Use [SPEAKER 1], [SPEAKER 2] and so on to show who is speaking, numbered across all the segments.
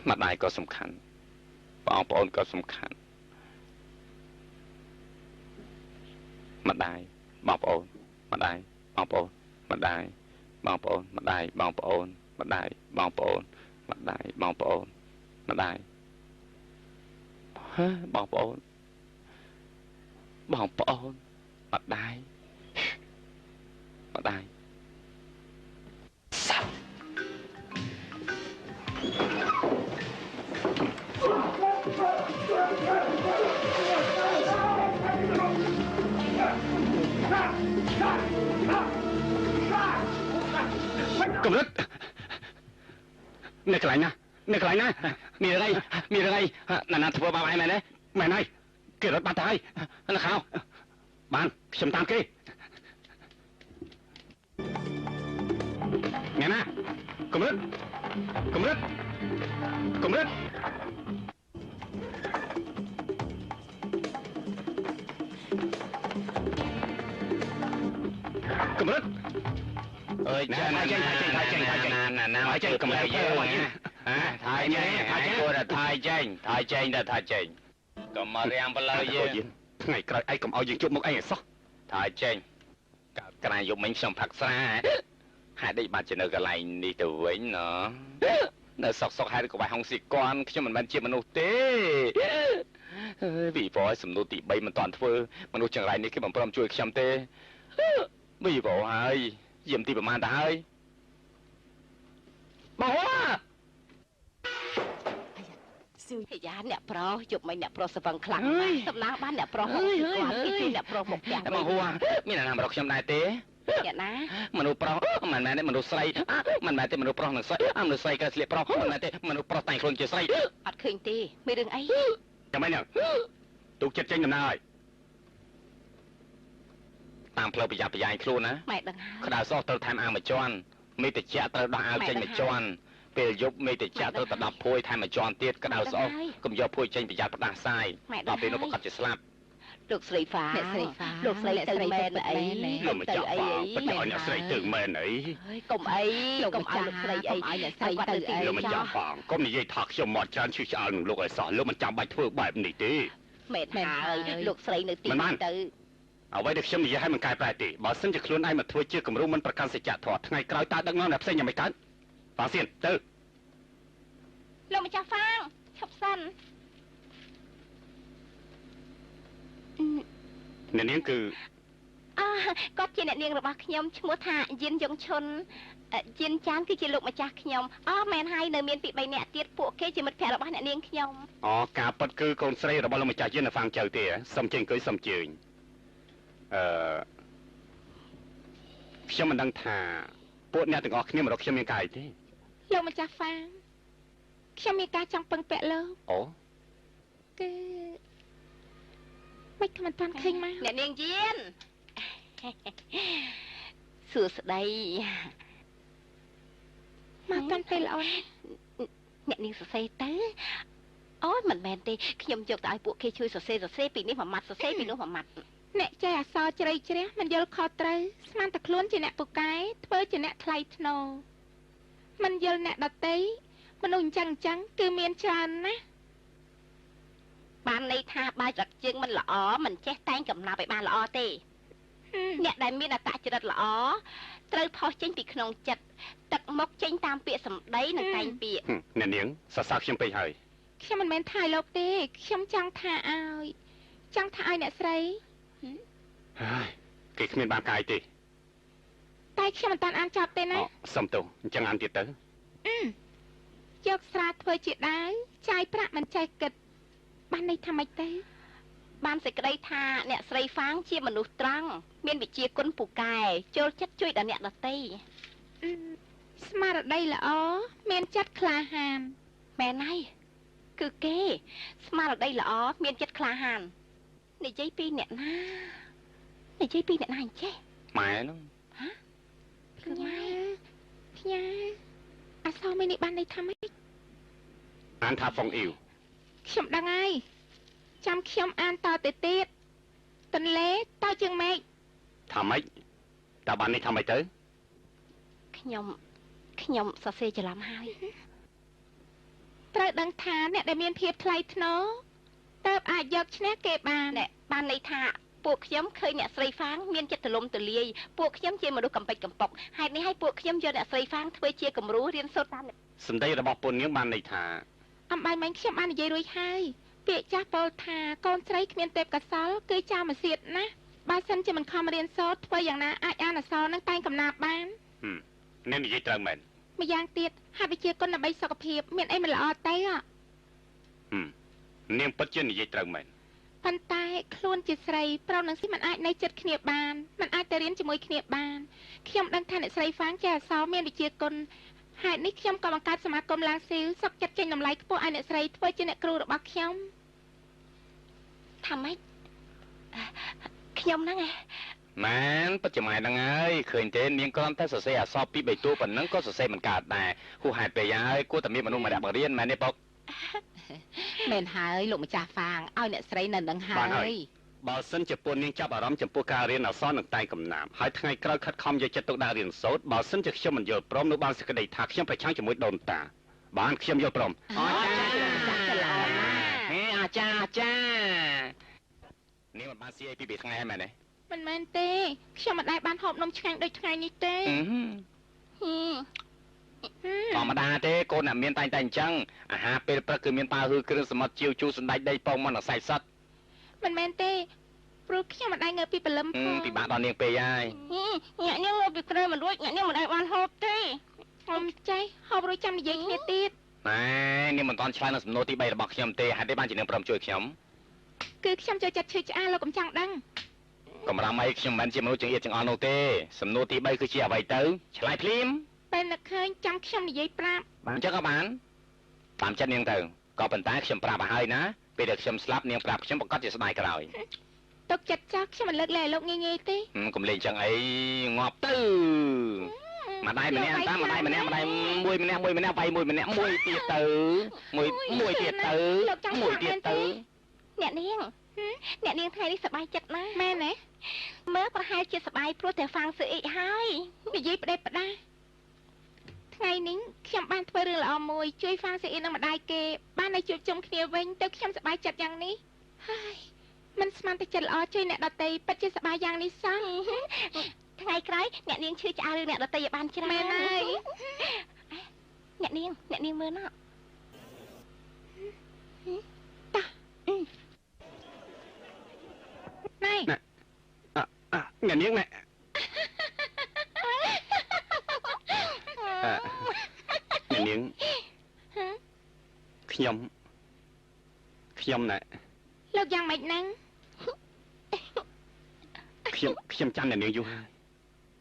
[SPEAKER 1] ម្ដាយក៏សំខាន់បងប្អូនក៏សំខាន់ម្ដាយបងប្អូនម្ដាយបងប្អូនម្ដាយបងប្អូនម្ដាយបងប្អូនម្ដាយបងប្អូនម្ដាយបងប្អូនម្ដាយបងប្អូនបងប្អូនម្ដាយម្ដាយសាប់កម្រិតនៅកន្លែងណានៅកន្លែងណាមានអីមានអីណាណាធ្វើបាបឯងមែនទេមែនហើយគេរត់បាត់ទៅហើយនៅខោបានខ្ញុំតាមគេអ្នកណាកម្រិតកម្រិតកម្រិតកម្រិតអើយចេញចេញចេញចេញចេញណាណាចេញកម្រិតយើងថយចេញថយចេញគួរតែថយចេញថយចេញតែថយចេញកុំមករាំងផ្លូវយើងថ្ងៃក្រោយឯងកុំឲ្យយើងជួបមុខឯងឲ្យសោះថយចេញកើតក្រែងយប់មិញខ្ញុំផឹកស្រាហេតុអីបានជានៅកន្លែងនេះទៅវិញណនៅសុកសុកហេតុក៏វាយហុងស៊ីកនខ្ញុំមិនមែនជាមនុស្សទេវីវសំណួរទី3មិនតាន់ធ្វើមនុស្សចង្រៃនេះគេមិនព្រមជួយខ្ញុំទេវីវហើយយាមទីប្រមាណទៅហើយបង
[SPEAKER 2] ហិយាអ្នកប្រុសយប់មិញអ្នកប្រុសស្វឹងខ្លាំងណាស់សំណាងបានអ្នកប្រុសហុងស៊ីគាត់គេជួយអ្នកប្រុសមកផ្ទះ
[SPEAKER 1] វិញបងហួរមានអ្នកណាមករកខ្ញុំដែរទេអ្នកណាមនុស្សប្រុសមិនមែនទេមនុស្សស្រីមិនមែនទេមនុស្សប្រុសនិងស្រីមនុស្សស្រីក៏ស្លៀកប្រុសមិនមែនទេមនុស្សប្រុសតែងខ្លួនជាស្រី
[SPEAKER 2] អត់ឃើញទេមានរឿងអី
[SPEAKER 1] ចាំមិនហ្នឹងទូកចិត្តចេញដំណើរហើយតាមផ្លូវប្រយ័ត្នប្រយែងខ្លួនណា
[SPEAKER 2] ម៉ែដឹងហើយ
[SPEAKER 1] ក្តៅសោះត្រូវថែមអាវមួយជាន់មេតិចត្រូវដោះអាវចេញមួយជាន់ពេលយប់មេតិចត្រូវទៅ10ភួយថែមមួយជាន់ទៀតក្តៅស្អុះកុំយកភួយចេញប្រយ័ត្នផ្ដាសាយដល់ពេលនោះប្រកាសជាស្លាប់
[SPEAKER 2] លោកស្រីហ្វាអ្នកស្រីហ្វាលោកស្រីទៅមែនអី
[SPEAKER 1] លោកម្ចាស់ហ្វាបិទឲ្យអ្នកស្រីទៅមែនអី
[SPEAKER 2] កុំអីកុំឲ្យលោកស្រីអីឲ្យអ្នកស្រីទៅអី
[SPEAKER 1] លោកម្ចាស់ហ្វាកុំនិយាយថាខ្ញុំមកច្រើនឈឺឆ្អាលនឹងលោកឲ្យសោះលោកមិនចាំបាច់ធ្វើបែបនេះទេ
[SPEAKER 2] មែនហើយលោកស្រីនៅទីនេះទៅ
[SPEAKER 1] អ្វីដែលខ្ញុំនិយាយឲ្យមិនកែប្រែទេបើសិនជាខ្លួនឯងមកធ្វើជាគំរូមិនប្រកាន់សច្ចធម៌ថ្ងៃក្រោយតើដឹកនាំអ្នកផ្សេងយ៉ាងម៉េចកើតហ្វាសៀនទៅ
[SPEAKER 2] លោកម្ចាស់ហ្វាងឈប់សិន
[SPEAKER 1] អ្នកនាងគឺ
[SPEAKER 2] គាត់ជាអ្នកនាងរបស់ខ្ញុំឈ្មោះថាយិនយងឈុនយិនចានគឺជាលោកម្ចាស់ខ្ញុំអូមែនហើយនៅមានពី3នាក់ទៀតពួកគេជាមិត្តភក្តិរបស់អ្នកនាងខ្ញុំ
[SPEAKER 1] អូការពិតគឺកូនស្រីរបស់លោកម្ចាស់យិននៅហ្វាងចៅទេសុំជើងអង្គុយសុំជើងខ្ញុំមិនដឹងថាពួកអ្នកទាំងអស់គ្នាមករកខ្ញុំមានការអីទេ
[SPEAKER 3] លោកម្ចាស់ហ្វាងខ្ញុំមានការចង់ពឹងពាក់លោកអូគឺមិនខ្ញុំមិនតាន់ឃើញមក
[SPEAKER 2] អ្នកនាងយៀនសួស្តី
[SPEAKER 3] មកតាន់ពេលល្អណាស់
[SPEAKER 2] អ្នកនាងសរសេរទៅអូមិនមែនទេខ្ញុំយកទៅឲ្យពួកគេជួយសរសេរសរសេរពីនេះមួយម៉ាត់សរសេរពីនោះមួយម៉ាត់
[SPEAKER 3] អ្នកចេះអក្សរជ្រៃជ្រះមិនយល់ខុសត្រូវស្មានតែខ្លួនជាអ្នកពូកែធ្វើជាអ្នកថ្លៃថ្នូរមិនយល់អ្នកដទៃមនុស្សអញ្ចឹងអញ្ចឹងគឺមានច្រើនណាស់
[SPEAKER 2] បានន័យថាបើចរិតជើងមិនល្អមិនចេះតែងកំណប់ឲ្យបានល្អទេអ្នកដែលមានអត្តចរិតល្អត្រូវផុសចេញពីក្នុងចិត្តទឹកមុខចេញតាមពាក្យសម្ដីនិងតែងពាក្យ
[SPEAKER 1] អ្នកនាងសរសើរខ្ញុំពេកហើយ
[SPEAKER 3] ខ្ញុំមិនមែនថាឲ្យលោកទេខ្ញុំចង់ថាឲ្យចង់ថាឲ្យអ្នកស្រី
[SPEAKER 1] ហើយគេគ្មានបានកាយទេ
[SPEAKER 3] តែខ្ញុំមិនតាន់អានចប់ទេណា
[SPEAKER 1] សុំទោសអញ្ចឹងអានទៀតទៅ
[SPEAKER 3] យកស្រាធ្វើជាដាវចាយប្រាក់មិនចេះគិតបានន័យថាម៉េចទៅ
[SPEAKER 2] បានសេចក្តីថាអ្នកស្រីហ្វាងជាមនុស្សត្រង់មានវិជ្ជាគុណពូកែចូលចិត្តជួយដល់អ្នកដទៃ
[SPEAKER 3] ស្មារតីល្អមានចិត្តក្លាហាន
[SPEAKER 2] មែនហើយគឺគេស្មារតីល្អមានចិត្តក្លាហាននិយាយពីអ្នកណានិយាយពីអ្នកណាអញ្ចេះ
[SPEAKER 1] ម៉ែហ្នឹង
[SPEAKER 2] ហ៎គឺម៉ែ
[SPEAKER 3] ផ្ញើអក្សរមួយនេះបានន័យថាម៉េច
[SPEAKER 1] អានថាហ្វុងអ៊ីវ
[SPEAKER 3] ខ្ញុំដឹងហើយចាំខ្ញុំអានតទៅទៀតទន្លេតជាងមេឃ
[SPEAKER 1] ថាម៉េចតើបាននេះថាម៉េចទៅ
[SPEAKER 2] ខ្ញុំសរសេរច្រឡំហើយ
[SPEAKER 3] ត្រ ត្រូវដឹងថាអ្នកដែលមានភាពថ្លៃថ្នូរទើបអាចយកឈ្នះគេបាន
[SPEAKER 2] អ្នកបានន័យថាពួកខ្ញុំឃើញអ្នកស្រីហ្វាងមានចិត្តទលំទលាយពួកខ្ញុំជាមនុស្សកំពេចកំប៉ុកហេតុនេះឲ្យពួកខ្ញុំយកអ្នកស្រីហ្វាងធ្វើជាគំរូរៀនសូត្រតាម
[SPEAKER 4] សម្ដីរបស់ពូនាងបានន័យថា
[SPEAKER 3] អំបាយមិញខ្ញុំបាននិយាយរួចហើយពាក្យចាស់ពោលថាកូនស្រីគ្មានទេពកោសលគឺចៅមសៀតណាស់បើសិនជាមិនខំរៀនសូត្រធ្វើយ៉ាងណាអាចអានអក្សរនិងតែងកំណាព្យបាន
[SPEAKER 4] នាងនិយាយត្រូវមែន
[SPEAKER 3] ម្យ៉ាងទៀតហាត់វិជ្ជាគុណដើម្បីសុខភាពមានអីមិនល្អទៅ
[SPEAKER 4] នាងពិតជានិយាយត្រូវមែន
[SPEAKER 3] ប៉ុន្តែខ្លួនជាស្រីប្រុសនិងស្រីមិនអាចនៅចិត្តគ្នាបានមិនអាចទៅរៀនជាមួយគ្នាបានខ្ញុំដឹងថាអ្នកស្រីហ្វាងចេះអក្សរមានវិជ្ជាគុណហេតុនេះខ្ញុំក៏បង្កើតសមាគមឡាស៊ីវសុខចិត្តចេញតម្លៃខ្ពស់ឲ្យអ្នកស្រីធ្វើជាអ្នកគ្រូរបស់ខ្ញុំ
[SPEAKER 2] ថាម៉េចខ្ញុំហ្នឹងឯង
[SPEAKER 1] មែនពិតជាម៉ែហ្នឹងហើយឃើញទេនាងគ្រាន់តែសរសេរអក្សរពីរបីតួប៉ុណ្ណឹងក៏សរសេរមិនកើតដែរហួសហេតុពេកហើយគួរតែមានមនុស្សម្នាក់បង្រៀនមែនទេពុក
[SPEAKER 2] មែនហើយលោកម្ចាស់ហ្វាងឲ្យអ្នកស្រីនៅនឹងហើយ
[SPEAKER 4] បើសិនជាពូនាងចាប់អារម្មណ៍ចំពោះការរៀនអក្សរនិងតែងកំណាព្យហើយថ្ងៃក្រោយខិតខំយកចិត្តទុកដាក់រៀនសូត្របើសិនជាខ្ញុំមិនយល់ព្រមនោះបានសេចក្តីថាខ្ញុំប្រឆាំងជាមួយដូនតាបានខ្ញុំយល់ព្រម
[SPEAKER 1] អចាហេអាចាអាចានាងមិនបានស៊ីអីពីពីថ្ងៃហើយមែនទេ
[SPEAKER 3] មិនមែនទេខ្ញុំមិនដែលបានហូបនំឆ្ងាញ់ដូចថ្ងៃនេះទេ
[SPEAKER 1] ធម្មតាទេកូនអ្នកមានតែងតែអញ្ចឹងអាហារពេលព្រឹកគឺមានប៉ាវហឺគ្រឿងសមុទ្រជាវជូរសណ្តែកដីពងមកនឹងសាច់សុទ្ធ
[SPEAKER 3] មិនមែនទេព្រោះខ្ញុំមិនដែលងើបពីព្រលឹមផង
[SPEAKER 1] ពិបាកដល់នាងពេកហើយ
[SPEAKER 2] អ្នកនាងងើបពីក្រែមិនរួចអ្នកនាងមិនដែលបានហូបទេ
[SPEAKER 3] ខ្ញុំចេះហូបរួចចាំនិយាយគ្នាទៀត
[SPEAKER 1] ណែនាងមិនតាន់ឆ្លើយនឹងសំណួរទី3របស់ខ្ញុំទេហេតុទេបានជានាងព្រមជួយខ្ញុំ
[SPEAKER 3] គឺខ្ញុំចូលចិត្តឈឺឆ្អាលលោកកំចង់ដឹង
[SPEAKER 1] កំរំអីខ្ញុំមិនមែនជាមនុស្សចង្អៀតចង្អល់នោះទេសំណួរទី3គឺជាអ្វីទៅឆ្លើយភ្លាម
[SPEAKER 3] ពេលនឹកឃើញចាំខ្ញុំនិយាយប្រាប់
[SPEAKER 1] អញ្ចឹងក៏បានតាមចិត្តនាងទៅក៏ប៉ុន្តែខ្ញុំប្រាប់ឲ្យហើយណាពេលដែលខ្ញុំស្លាប់នាងប្រាប់ខ្ញុំប្រកាសជាស្ដាយក្រោយ
[SPEAKER 3] ទុកចិត្តចាស់ខ្ញុំមិនលើកលែងឲ្យលោកងាយងាយទេ
[SPEAKER 1] កុំលេងចឹងអីងាប់ទៅម្ដាយម្នាក់តាមម្ដាយម្នាក់ម្ដាយមួយម្នាក់មួយម្នាក់វាយមួយម្នាក់មួយទៀតទៅមួយមួយទៀតទៅមួយទៀតទៅ
[SPEAKER 2] អ្នកនាងអ្នកនាងថ្ងៃនេះសប្បាយចិត្តណាស់
[SPEAKER 3] មែនទេ
[SPEAKER 2] មើលប្រហែលជាសប្បាយព្រោះតែហ្វាងសឺអ៊ីហើយ
[SPEAKER 3] និយាយផ្ដេសផ្ដាសថ្ងៃនេះខ្ញុំបានធ្វើរឿងល្អមួយជួយហ្វាងសឺអ៊ីនិងម្ដាយគេបានឲ្យជួបជុំគ្នាវិញទៅខ្ញុំសប្បាយចិត្តយ៉ាងនេះហើយមិនស្មានតែចិត្តល្អជួយអ្នកដទៃពិតជាសប្បាយយ៉ាងនេះសោះ
[SPEAKER 2] ថ្ងៃក្រោយអ្នកនាងឈឺឆ្អាលរឿងអ្នកដទៃឲ្យបានច្រើន
[SPEAKER 3] មែនហើយ
[SPEAKER 2] អ្នកនាងអ្នកនាងមើលណោះ
[SPEAKER 3] តោះណែ
[SPEAKER 4] អ្នកនាងណែអ្នកនាងខ្ញុំខ្ញុំណែ
[SPEAKER 3] លោកយ៉ាងម៉េចហ្នឹង
[SPEAKER 4] ខ្ញុំខ្ញុំចាំអ្នកនាងយូរហើយ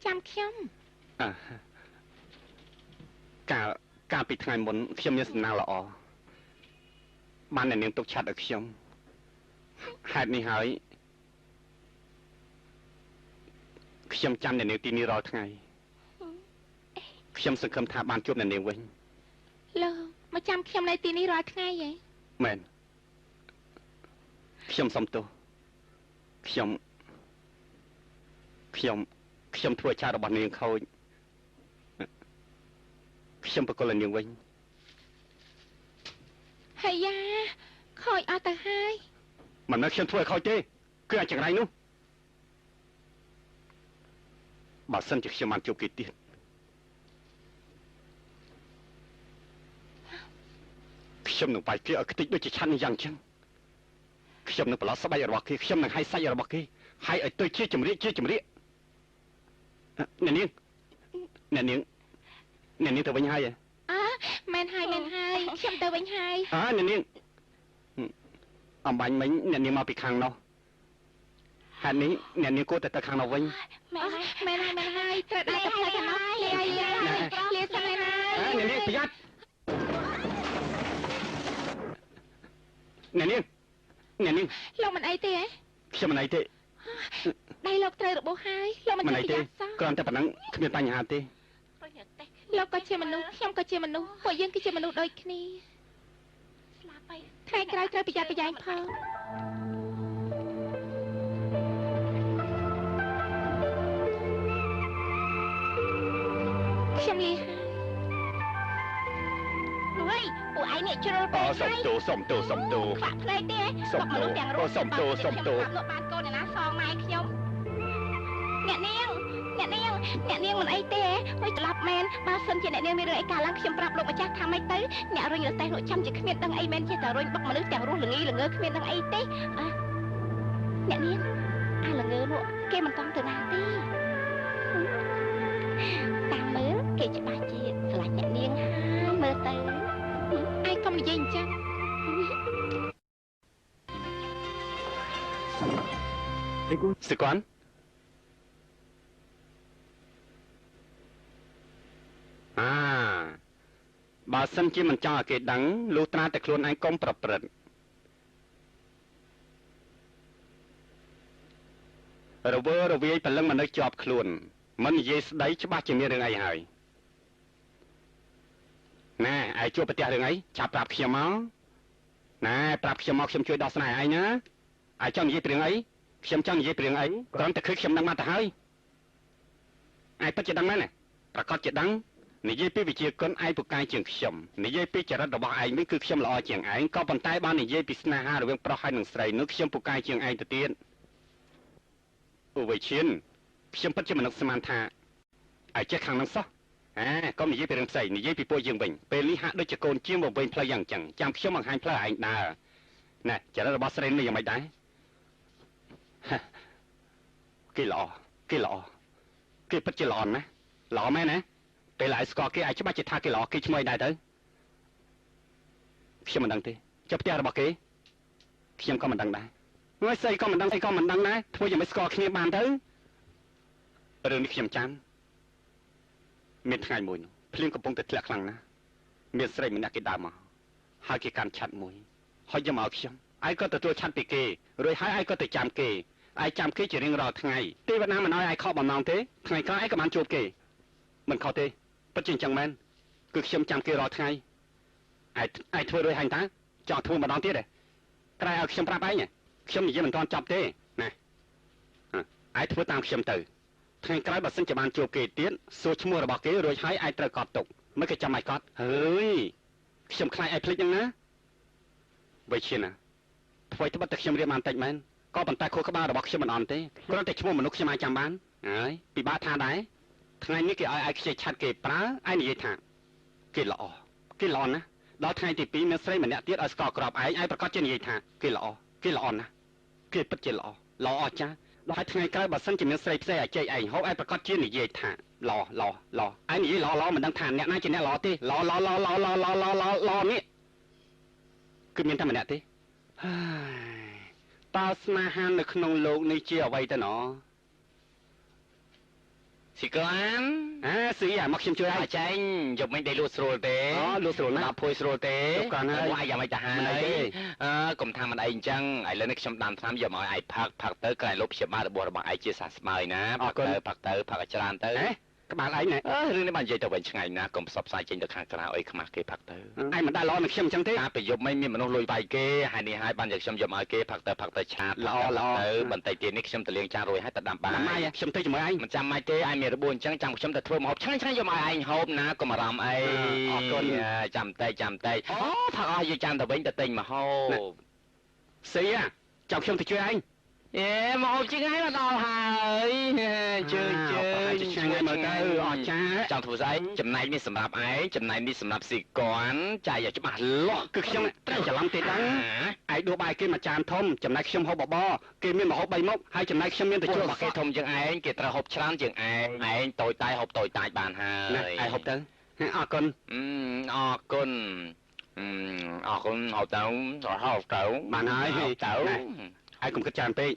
[SPEAKER 3] ចាំខ្ញុំ
[SPEAKER 4] កាលកាលពីថ្ងៃមុនខ្ញុំមានសំណាងល្អបានអ្នកនាងទុកឆាត់ឲ្យខ្ញុំហេតុនេះហើយខ្ញុំចាំអ្នកនាងទីនេះរាល់ថ្ងៃខ្ញុំសង្ឃឹមថាបានជួបអ្នកនាងវិញ
[SPEAKER 3] លោកមកចាំខ្ញុំនៅទីនេះរាល់ថ្ងៃហ៎
[SPEAKER 4] មែនខ្ញុំសុំទោសខ្ញុំខ្ញុំខ្ញុំធ្វើឆារបស់នាងខូចខ្ញុំបកលឲ្យនាងវិញ
[SPEAKER 3] ហើយយ៉ាខូចអស់ទៅហើយ
[SPEAKER 4] មិនមែនខ្ញុំធ្វើឲ្យខូចទេគឺអាចង្រៃនោះបើសិនជាខ្ញុំបានជួបគេទៀតខ្ញុំនឹងបាយគេឲ្យខ្ទេចដូចជាឆាន់យ៉ាងចឹងខ្ញុំនឹងប្រឡោះស្បែករបស់គេខ្ញុំនឹងហាយសាច់របស់គេហាយឲ្យទៅជាចម្រៀកជាចម្រៀកអ្នកនាងអ្នកនាងអ្នកនាងទៅវិញហើយ
[SPEAKER 3] អើមែនហើយមែនហើយខ្ញុំទៅវិញហើយ
[SPEAKER 4] អើអ្នកនាងអំបញ្ញមិញអ្នកនាងមកពីខាងនោះហេតុនេះអ្នកនាងគួរតែទៅខាងនោះវិញ
[SPEAKER 3] មែនហើយមែនហើយមែនហើយត្រូវដើរទៅផ្លូវខាងនោះលាលាលាសិនហើយណា
[SPEAKER 4] អ្នកនាងប្រយ័ត្នអ្នកនាងអ្នកនាង
[SPEAKER 3] លោកមិនអីទេហ៎
[SPEAKER 4] ខ្ញុំមិនអីទេ
[SPEAKER 3] ដៃលោកត្រូវរបួសហើយលោកមិន
[SPEAKER 4] មិនអីទេគ្រាន់តែប៉ុណ្ណឹងគ្មានបញ្ហាទេ
[SPEAKER 3] លោកក៏ជាមនុស្សខ្ញុំក៏ជាមនុស្សពួកយើងគឺជាមនុស្សដូចគ្នា
[SPEAKER 2] ស្លាប់ហើយ
[SPEAKER 3] ថ្ងៃក្រោយត្រូវប្រយ័ត្នប្រយែងផងខ្ញុំលាហើយ
[SPEAKER 2] យពួកឯងនេះជ្រុលពេក
[SPEAKER 4] សុំទោសុំទោសុំទោ
[SPEAKER 2] ខ្វាក់ភ្នែកទេ
[SPEAKER 4] សុំទោ
[SPEAKER 2] មនុស្សទាំងរស់
[SPEAKER 4] សុំទោសុំទោ
[SPEAKER 2] លក់បានកូនអ្នកណាសងម៉ែខ្ញុំអ្នកនាងអ្នកនាងអ្នកនាងមិនអីទេអុយត្រឡប់មែនបើសិនជាអ្នកនាងមានរឿងអីកើតឡើងខ្ញុំប្រាប់លោកម្ចាស់ថាម៉េចទៅអ្នករុញរទេះលោកចាំជាគ្មានដឹងអីមែនចេះតែរុញបុកមនុស្សទាំងរស់ល្ងីល្ងើគ្មានដឹងអីទេអ่ะអ្នកនាងអាល្ងើនោះគេមិនតង់ទៅណាទេតាមមើលគេច្បាស់ជាស្រឡាញ់អ្នកនាងហើយមើលទៅ
[SPEAKER 3] ឯងកុំនិយាយអញ្ចឹង
[SPEAKER 4] សិកនអាបើសិនជាមិនចង់ឲ្យគេដឹងលុះត្រាតែខ្លួនឯងកុំប្រព្រឹត្តរវើរវាយព្រលឹងមនុស្សជាប់ខ្លួនមិននិយាយស្ដីច្បាស់ជាមានរឿងអីហើយណែឯងជួបប្រទះរឿងអីឆាប់ប្រាប់ខ្ញុំមកណែប្រាប់ខ្ញុំមកខ្ញុំជួយដោះស្រាយឯងណាឯងចង់និយាយពីរឿងអីខ្ញុំចង់និយាយពីរឿងអីគ្រាន់តែឃើញខ្ញុំដឹងមកទៅហើយឯងពិតជាដឹងមែនណាប្រកាសជាដឹងនិយាយពីវិជាគុណឯងពូកែជាងខ្ញុំនិយាយពីចរិតរបស់ឯងវិញគឺខ្ញុំល្អជាងឯងក៏ប៉ុន្តែបាននិយាយពីស្នេហារវាងប្រុសហើយនិងស្រីនោះខ្ញុំពូកែជាងឯងទៅទៀតអូវេឈៀនខ្ញុំពិតជាមិននឹកស្មានថាឯងចេះខាងនឹងសោះអាកុំនិយាយពីរឿងផ្សេងនិយាយពីពួកយើងវិញពេលនេះហាក់ដូចជាកូនជាងវង្វេងផ្លូវយ៉ាងចឹងចាំខ្ញុំបង្ហាញផ្លូវឯងដើរណែចរិតរបស់ស្រីនេះយ៉ាងម៉េចដែរគេល្អគេល្អគេពិតជាល្អណាស់ល្អមែនណាពេលឯងស្គាល់គេឯងច្បាស់ជាថាគេល្អគេឈ្មោះអីដែរទៅខ្ញុំមិនដឹងទេចុះផ្ទះរបស់គេខ្ញុំក៏មិនដឹងដែរហើយស្អីក៏មិនដឹងស្អីក៏មិនដឹងដែរធ្វើយ៉ាងម៉េចស្គាល់គ្នាបានទៅរឿងនេះខ្ញុំចាំមានថ្ងៃមួយនោះភ្លៀងកំពុងតែធ្លាក់ខ្លាំងណាស់មានស្រីម្នាក់គេដើរមកហើយគេកាន់ឆ័ត្រមួយហើយយកមកឲ្យខ្ញុំឯងក៏ទទួលឆ័ត្រពីគេរួចហើយឯងក៏ទៅចាំគេឯងចាំគេជារៀងរាល់ថ្ងៃទេវតាមិនឲ្យឯងខកបំណងទេថ្ងៃក្រោយឯងក៏បានជួបគេមិនខុសទេពិតជាអញ្ចឹងមែនគឺខ្ញុំចាំគេរាល់ថ្ងៃឯងធ្វើរួចហើយតាចង់ធ្វើម្ដងទៀតទេក្រែឲ្យខ្ញុំប្រាប់ឯងខ្ញុំនិយាយមិនទាន់ចប់ទេណាឯងធ្វើតាមខ្ញុំទៅថ្ងៃក្រោយបើសិនជាបានជួបគេទៀតសួរឈ្មោះរបស់គេរួចហើយឯងត្រូវកត់ទុកមិនគេចាំឲ្យកត់ហើយខ្ញុំខ្លាចឯងភ្លេចហ្នឹងណាវិជាណាធ្វើត្បិតតែខ្ញុំរៀនបានតិចមែនក៏ប៉ុន្តែខួរក្បាលរបស់ខ្ញុំមិនអន់ទេគ្រាន់តែឈ្មោះមនុស្សខ្ញុំអាចចាំបានហើយពិបាកថាដែរថ្ងៃនេះគេឲ្យឯងខ្ចីឆាត់គេប្រើឯងនិយាយថាគេល្អគេល្អណាស់ដល់ថ្ងៃទី2មានស្រីម្នាក់ទៀតឲ្យស្គាល់ក្របឯងឯងប្រកាសជានិយាយថាគេល្អគេល្អណាស់គេពិតជាល្អល្អអស្ចារ្យដល់ហើយថ្ងៃក្រោយបើសិនជាមានស្រីផ្សេងឲ្យជែកឯងហូបឯងប្រកាសជានិយាយថាល្អល្អល្អឯងនិយាយល្អល្អមិនដឹងថាអ្នកណាជាអ្នកល្អទេល្អល្អល្អល្អល្អល្អល្អល្អនេះគឺមានតែម្នាក់ទេហើយតើស្នេហានៅក្នុងលោកនេះជាអ្វីទៅណ
[SPEAKER 1] ស៊ីក្លាន
[SPEAKER 4] អាស៊ីអាមកខ្ញុំជួយឯង
[SPEAKER 1] ចេញយកមិញដេកលក់ស្រួលទេ
[SPEAKER 4] អូលក់ស្រួលណាស់
[SPEAKER 1] ដល់ភួយស្រួលទេ
[SPEAKER 4] គាត់ហើយ
[SPEAKER 1] អាយយ៉ាងម៉េចទៅហើយអឺកុំថាមិនអីអញ្ចឹងឥឡូវនេះខ្ញុំដាំថ្នាំយកមកឲ្យឯងផឹកផឹកទៅក្រែងលោកព្យាបាលរបស់របស់ឯងជាសះស្បើយណាផឹកទៅផឹកទៅផឹកឲ្យច្រើនទៅ
[SPEAKER 4] ក្បាលឯងណែ
[SPEAKER 1] រឿងនេះបាននិយាយទៅវិញឆ្ងាយណាស់កុំផ្សព្វផ្សាយចេញទៅខាងក្រៅអីខ្មាស់គេផឹកទៅ
[SPEAKER 4] ឯងមិនដែលល្អនឹងខ្ញុំអញ្ចឹងទេ
[SPEAKER 1] កាលពីយប់មិញមានមនុស្សលួចវាយគេហើយនេះហើយបានយកខ្ញុំយកមកឲ្យគេផឹកទៅផឹកទៅឆាត
[SPEAKER 4] ល្អល្អ
[SPEAKER 1] ទៅបន្តិចទៀតនេះខ្ញុំទៅលាងចានរួចហើយទៅដាំបាយ
[SPEAKER 4] ខ្ញុំទៅជាមួយឯង
[SPEAKER 1] មិនចាំម៉េចទេឯងមានរបួសអញ្ចឹងចាំខ្ញុំទៅធ្វើម្ហូបឆ្ងាញ់ឆ្ងាញ់យកមកឲ្យឯងហូបណាកុំអារម្មណ៍អី
[SPEAKER 4] អរគុណ
[SPEAKER 1] ចាំតិចចាំតិចអូផឹកអស់យកចាំទៅវិញទៅទិញម្ហូប
[SPEAKER 4] ស៊ីចាំខ្ញុំទៅជួយឯង
[SPEAKER 1] អេមកហូបជាងហើយមកដល់ហើយជើជើ
[SPEAKER 4] ឆ្ងាញ់មើលទៅអស្ចារ្យ
[SPEAKER 1] ចង់ធ្វើស្អីចំណែកនេះសម្រាប់ឯងចំណែកនេះសម្រាប់ស៊ីកនចាយឲ្យច្បាស់លាស់
[SPEAKER 4] គឺខ្ញុំត្រូវច្រឡំទេដឹងឯងដួសបាយគេមួយចានធំចំណែកខ្ញុំហូបបបរគេមានម្ហូប3មុខហើយចំណែកខ្ញុំមានតែជួ
[SPEAKER 1] របស់គេធំជាងឯងគេត្រូវហូបច្រើនជាងឯងឯងតូចតែហូបតូចតាចបានហើយ
[SPEAKER 4] ឯងហូបទៅអរគុណ
[SPEAKER 1] អរគុណអរគុណហូបទៅហូបទៅ
[SPEAKER 4] បានហើយ
[SPEAKER 1] ហូបទៅ
[SPEAKER 4] ឯងកុំគិតច្រើនពេក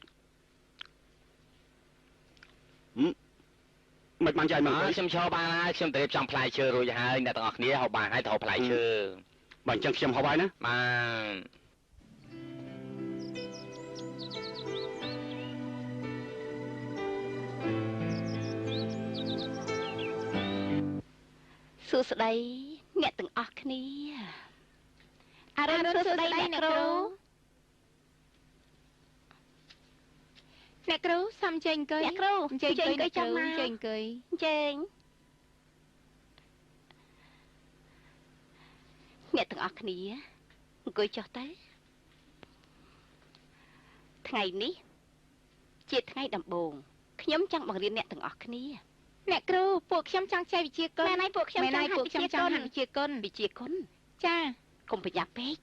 [SPEAKER 4] មិនបានចៃមក
[SPEAKER 1] ខ្ញុំឈរបានហើយខ្ញុំទៅរៀបចំផ្លែឈើរួចហើយអ្នកទាំងអស់គ្នាហូបបានហើយទៅហូបផ្លែឈើ
[SPEAKER 4] បើអញ្ចឹងខ្ញុំហូបហើយណា
[SPEAKER 1] បាទ
[SPEAKER 2] សួស្តីអ្នកទាំងអស់គ្នាអរុណសួស្តីអ្នកគ្រូ
[SPEAKER 3] អ្នកគ្រូសុំជើញអង្គុយ
[SPEAKER 2] អ្នកគ្រូ
[SPEAKER 3] ជើញអង្គុយចាំមកជើញអង្គុយ
[SPEAKER 2] ជើញ អ្នកទាំងអស់គ្នាអង្គុយចុះទៅថ្ងៃនេះជាថ្ងៃដំបូងខ្ញុំចង់បង្រៀនអ្នកទាំងអស់គ្នា
[SPEAKER 3] អ្នកគ្រូពួកខ្ញុំចង់ចេះវិជាគុណ
[SPEAKER 2] មែនហើយពួកខ្ញុំចង់ហាត់វិជាគុណ
[SPEAKER 3] វិជាគុណ
[SPEAKER 2] វិជាគុណ
[SPEAKER 3] ចា
[SPEAKER 2] កុំប្រយ័ត្នពេក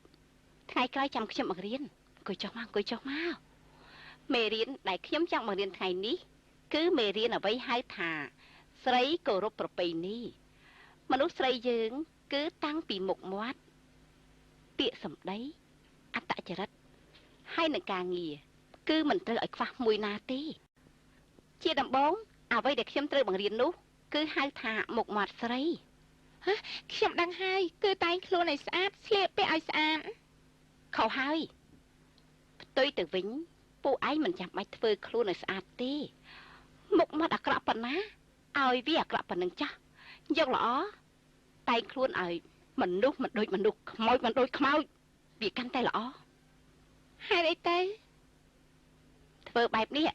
[SPEAKER 2] ថ្ងៃក្រោយចាំខ្ញុំបង្រៀនអង្គុយចុះមកអង្គុយចុះមកមេរៀនដែលខ្ញុំចង់បង្រៀនថ្ងៃនេះគឺមេរៀនអ្វីហៅថាស្រីគោរពប្រពៃណីមនុស្សស្រីយើងគឺតាំងពីមុខមាត់ពាក្យសម្ដីអត្តចរិតហើយនឹងការងារគឺមិនត្រូវឲ្យខ្វះមួយណាទេជាដំបូងអ្វីដែលខ្ញុំត្រូវបង្រៀននោះគឺហៅថាមុខមាត់ស្រី
[SPEAKER 3] ហ៎ខ្ញុំដឹងហើយគឺតែងខ្លួនឲ្យស្អាតស្លៀកពាក់ឲ្យស្អាត
[SPEAKER 2] ខុសហើយផ្ទុយទៅវិញពួកឯងមិនចាំបាច់ធ្វើខ្លួនឲ្យស្អាតទេមុខមាត់អាក្រក់ប៉ុណ្ណាឲ្យវាអាក្រក់ប៉ុណ្ណឹងចាស់យកល្អតែងខ្លួនឲ្យមនុស្សមិនដូចមនុស្សខ្មោចមិនដូចខ្មោចវាកាន់តែល្អ
[SPEAKER 3] ហេតុអីទៅ
[SPEAKER 2] ធ្វើបែបនេះ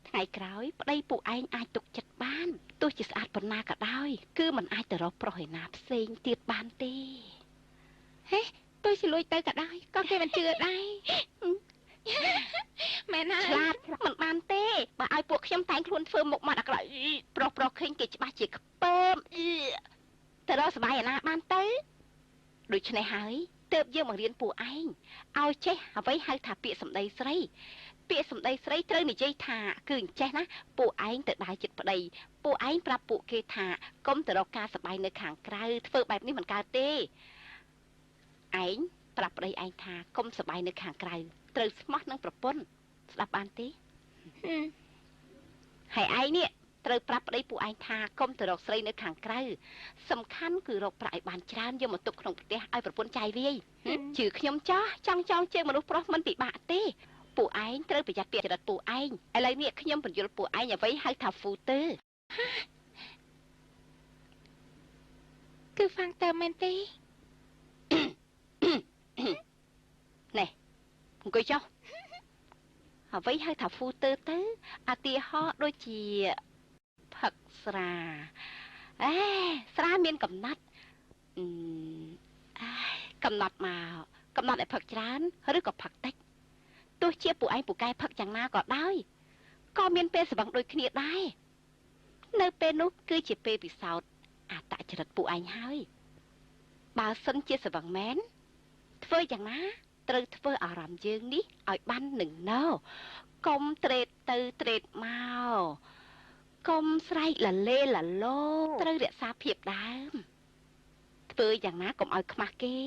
[SPEAKER 2] ថ្ងៃក្រោយប្តីពួកឯងអាចទុកចិត្តបានទោះជាស្អាតប៉ុណ្ណាក៏ដោយគឺមិនអាចទៅរកប្រុសឯណាផ្សេងទៀតបានទេ
[SPEAKER 3] ហេទោះជាលួចទៅក៏ដោយក៏គេមិនជឿដែរមែនហើយ
[SPEAKER 2] ឆ្លាតមិនបានទេបើឲ្យពួកខ្ញុំតែងខ្លួនធ្វើមុខមាត់អាក្រក់ប្រុសប្រុសឃើញគេច្បាស់ជាខ្ពើមទៅរកសប្បាយឯណាបានទៅដូច្នេះហើយទើបយើងបង្រៀនពួកឯងឲ្យចេះអ្វីហៅថាពាក្យសម្ដីស្រីពាក្យសម្ដីស្រីត្រូវនិយាយថាគឺអញ្ចេះណាពួកឯងទៅដើរចិត្តប្តីពួកឯងប្រាប់ពួកគេថាកុំទៅរកការសប្បាយនៅខាងក្រៅធ្វើបែបនេះមិនកើតទេឯងប្រាប់ប្តីឯងថាកុំសប្បាយនៅខាងក្រៅត្រូវស្មោះនឹងប្រពន្ធស្ដាប់បានទេហើយឯងនេះត្រូវប្រាប់ប្តីពួកឯងថាកុំទៅរកស្រីនៅខាងក្រៅសំខាន់គឺរកប្រាក់ឲ្យបានច្រើនយកមកទុកក្នុងផ្ទះឲ្យប្រពន្ធចាយវាយជឿខ្ញុំចោះចង់ចងជើងមនុស្សប្រុសមិនពិបាកទេពួកឯងត្រូវប្រយ័ត្នពាក្យចរិតពួកឯងឥឡូវនេះខ្ញុំបញ្យល់ពួកឯងអ្វីហៅថាហ្វូទ័រ
[SPEAKER 3] គឺហ្វាំងតើមែនទេ
[SPEAKER 2] នេះអង្គុយចុះអ្វីហៅថាហ្វូទ័រទៅឧទាហរណ៍ដូចជាផឹកស្រាអេស្រាមានកំណត់កំណត់មកកំណត់ឲ្យផឹកច្រើនឬក៏ផឹកតិចទោះជាពួកឯងពូកែផឹកយ៉ាងណាក៏ដោយក៏មានពេលស្វឹងដូចគ្នាដែរនៅពេលនោះគឺជាពេលពិសោធន៍អត្តចរិតពួកឯងហើយបើសិនជាស្វឹងមែនធ្វើយ៉ាងណាត្រូវធ្វើអារម្មណ៍យើងនេះឲ្យបាននឹងណោកុំត្រេតទៅត្រេតមកកុំស្រែកលលេលលោត្រូវរក្សាភាពដើមធ្វើយ៉ាងណាកុំឲ្យខ្មាស់គេ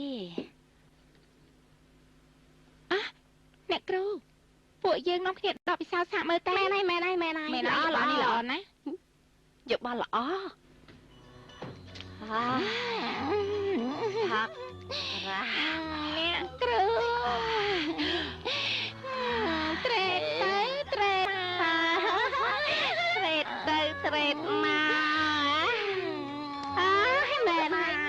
[SPEAKER 3] អះអ្នកគ្រូពួកយើងនាំគ្នាដកពិសោធន៍សាកមើលតែ
[SPEAKER 2] មែនហើយមែនហើយមែនហើយ
[SPEAKER 3] ល្អល្អនេះល្អណាស់
[SPEAKER 2] យោបល់ល្អហាក់រ៉ា
[SPEAKER 3] អ្នកគ្រូត្រេតទៅត្រេត
[SPEAKER 2] ត្រេតទៅត្រេតមកអើយមែនហើយ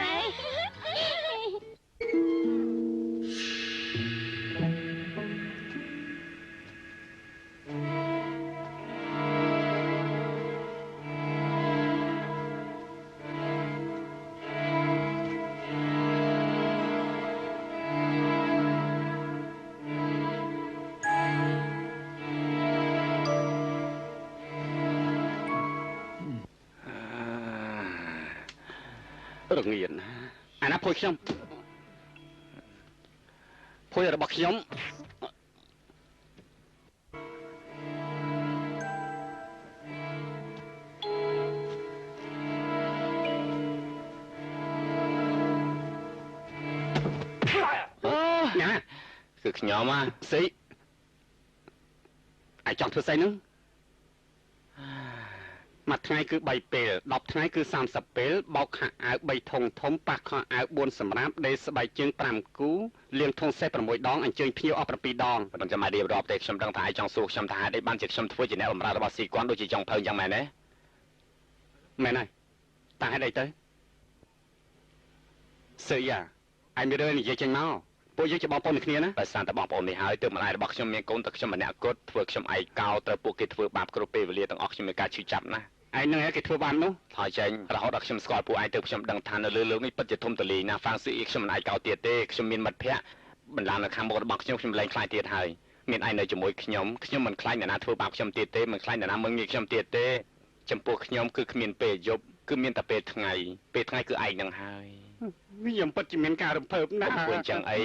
[SPEAKER 4] រងៀនអាណាភួយខ្ញុំភួយរបស់ខ្ញុំញ៉ា
[SPEAKER 1] គឺខ្ញុំហ่ะ
[SPEAKER 4] ស្អីឯងចង់ធ្វើស្អីហ្នឹងមួយថ្ងៃគឺ3ពេល10ថ្ងៃគឺ30ពេលបោកខោអាវ3ធុងធំប៉ះខោអាវ4សម្រាប់ដេរស្បែកជើង5គូលាងធុងសេះ6ដងអញ្ជើញភ្ញៀវអស់7ដង
[SPEAKER 1] មិនចាំឲ្យរៀបរាប់ទេខ្ញុំដឹងថាឯងចង់សួរខ្ញុំថាហេតុអីបានជាខ្ញុំធ្វើជាអ្នកបម្រើរបស់ស៊ីគន់ដូចជាចុងភៅយ៉ាងមែនទេ
[SPEAKER 4] មែនហើយតើហេតុអីទៅសើយ៉ាឯងមានរឿងនិយាយចេញមកពួកយើងជាបងប្អូននឹងគ្នាណា
[SPEAKER 1] បើសិនតែបងប្អូននេះហើយទើបម្ដាយរបស់ខ្ញុំមានកូនតែខ្ញុំម្នាក់គត់ធ្វើខ្ញុំឯកោត្រូវពួកគេធ្វើបាបគ្រប់ពេលវេលាទាំងអស់ខ្ញុំមានការឈឺចាប់ណាស់
[SPEAKER 4] ឯងនឹងឯងគេធ្វើបាននោះ
[SPEAKER 1] ថយចេញរហូតដល់ខ្ញុំស្គាល់ពួកឯងទៅខ្ញុំដឹងថានៅលើលោកនេះពិតជាធំទូលាយណាស់ហ្វាងស៊ឺអ៊ីខ្ញុំមិនអាចកោទៀតទេខ្ញុំមានមិត្តភក្តិបន្លានៅខាងមុខរបស់ខ្ញុំខ្ញុំលែងខ្លាចទៀតហើយមានឯងនៅជាមួយខ្ញុំខ្ញុំមិនខ្លាចអ្នកណាធ្វើបាបខ្ញុំទៀតទេមិនខ្លាចអ្នកណាមើងងាយខ្ញុំទៀតទេចំពោះខ្ញុំគឺគ្មានពេលយប់គឺមានតែពេលថ្ងៃពេលថ្ងៃគឺឯងនឹងហើយ
[SPEAKER 4] ខ្ញុំពិតជាមានការរំភើបណាស់
[SPEAKER 1] ធ្វើអញ្ចឹងអី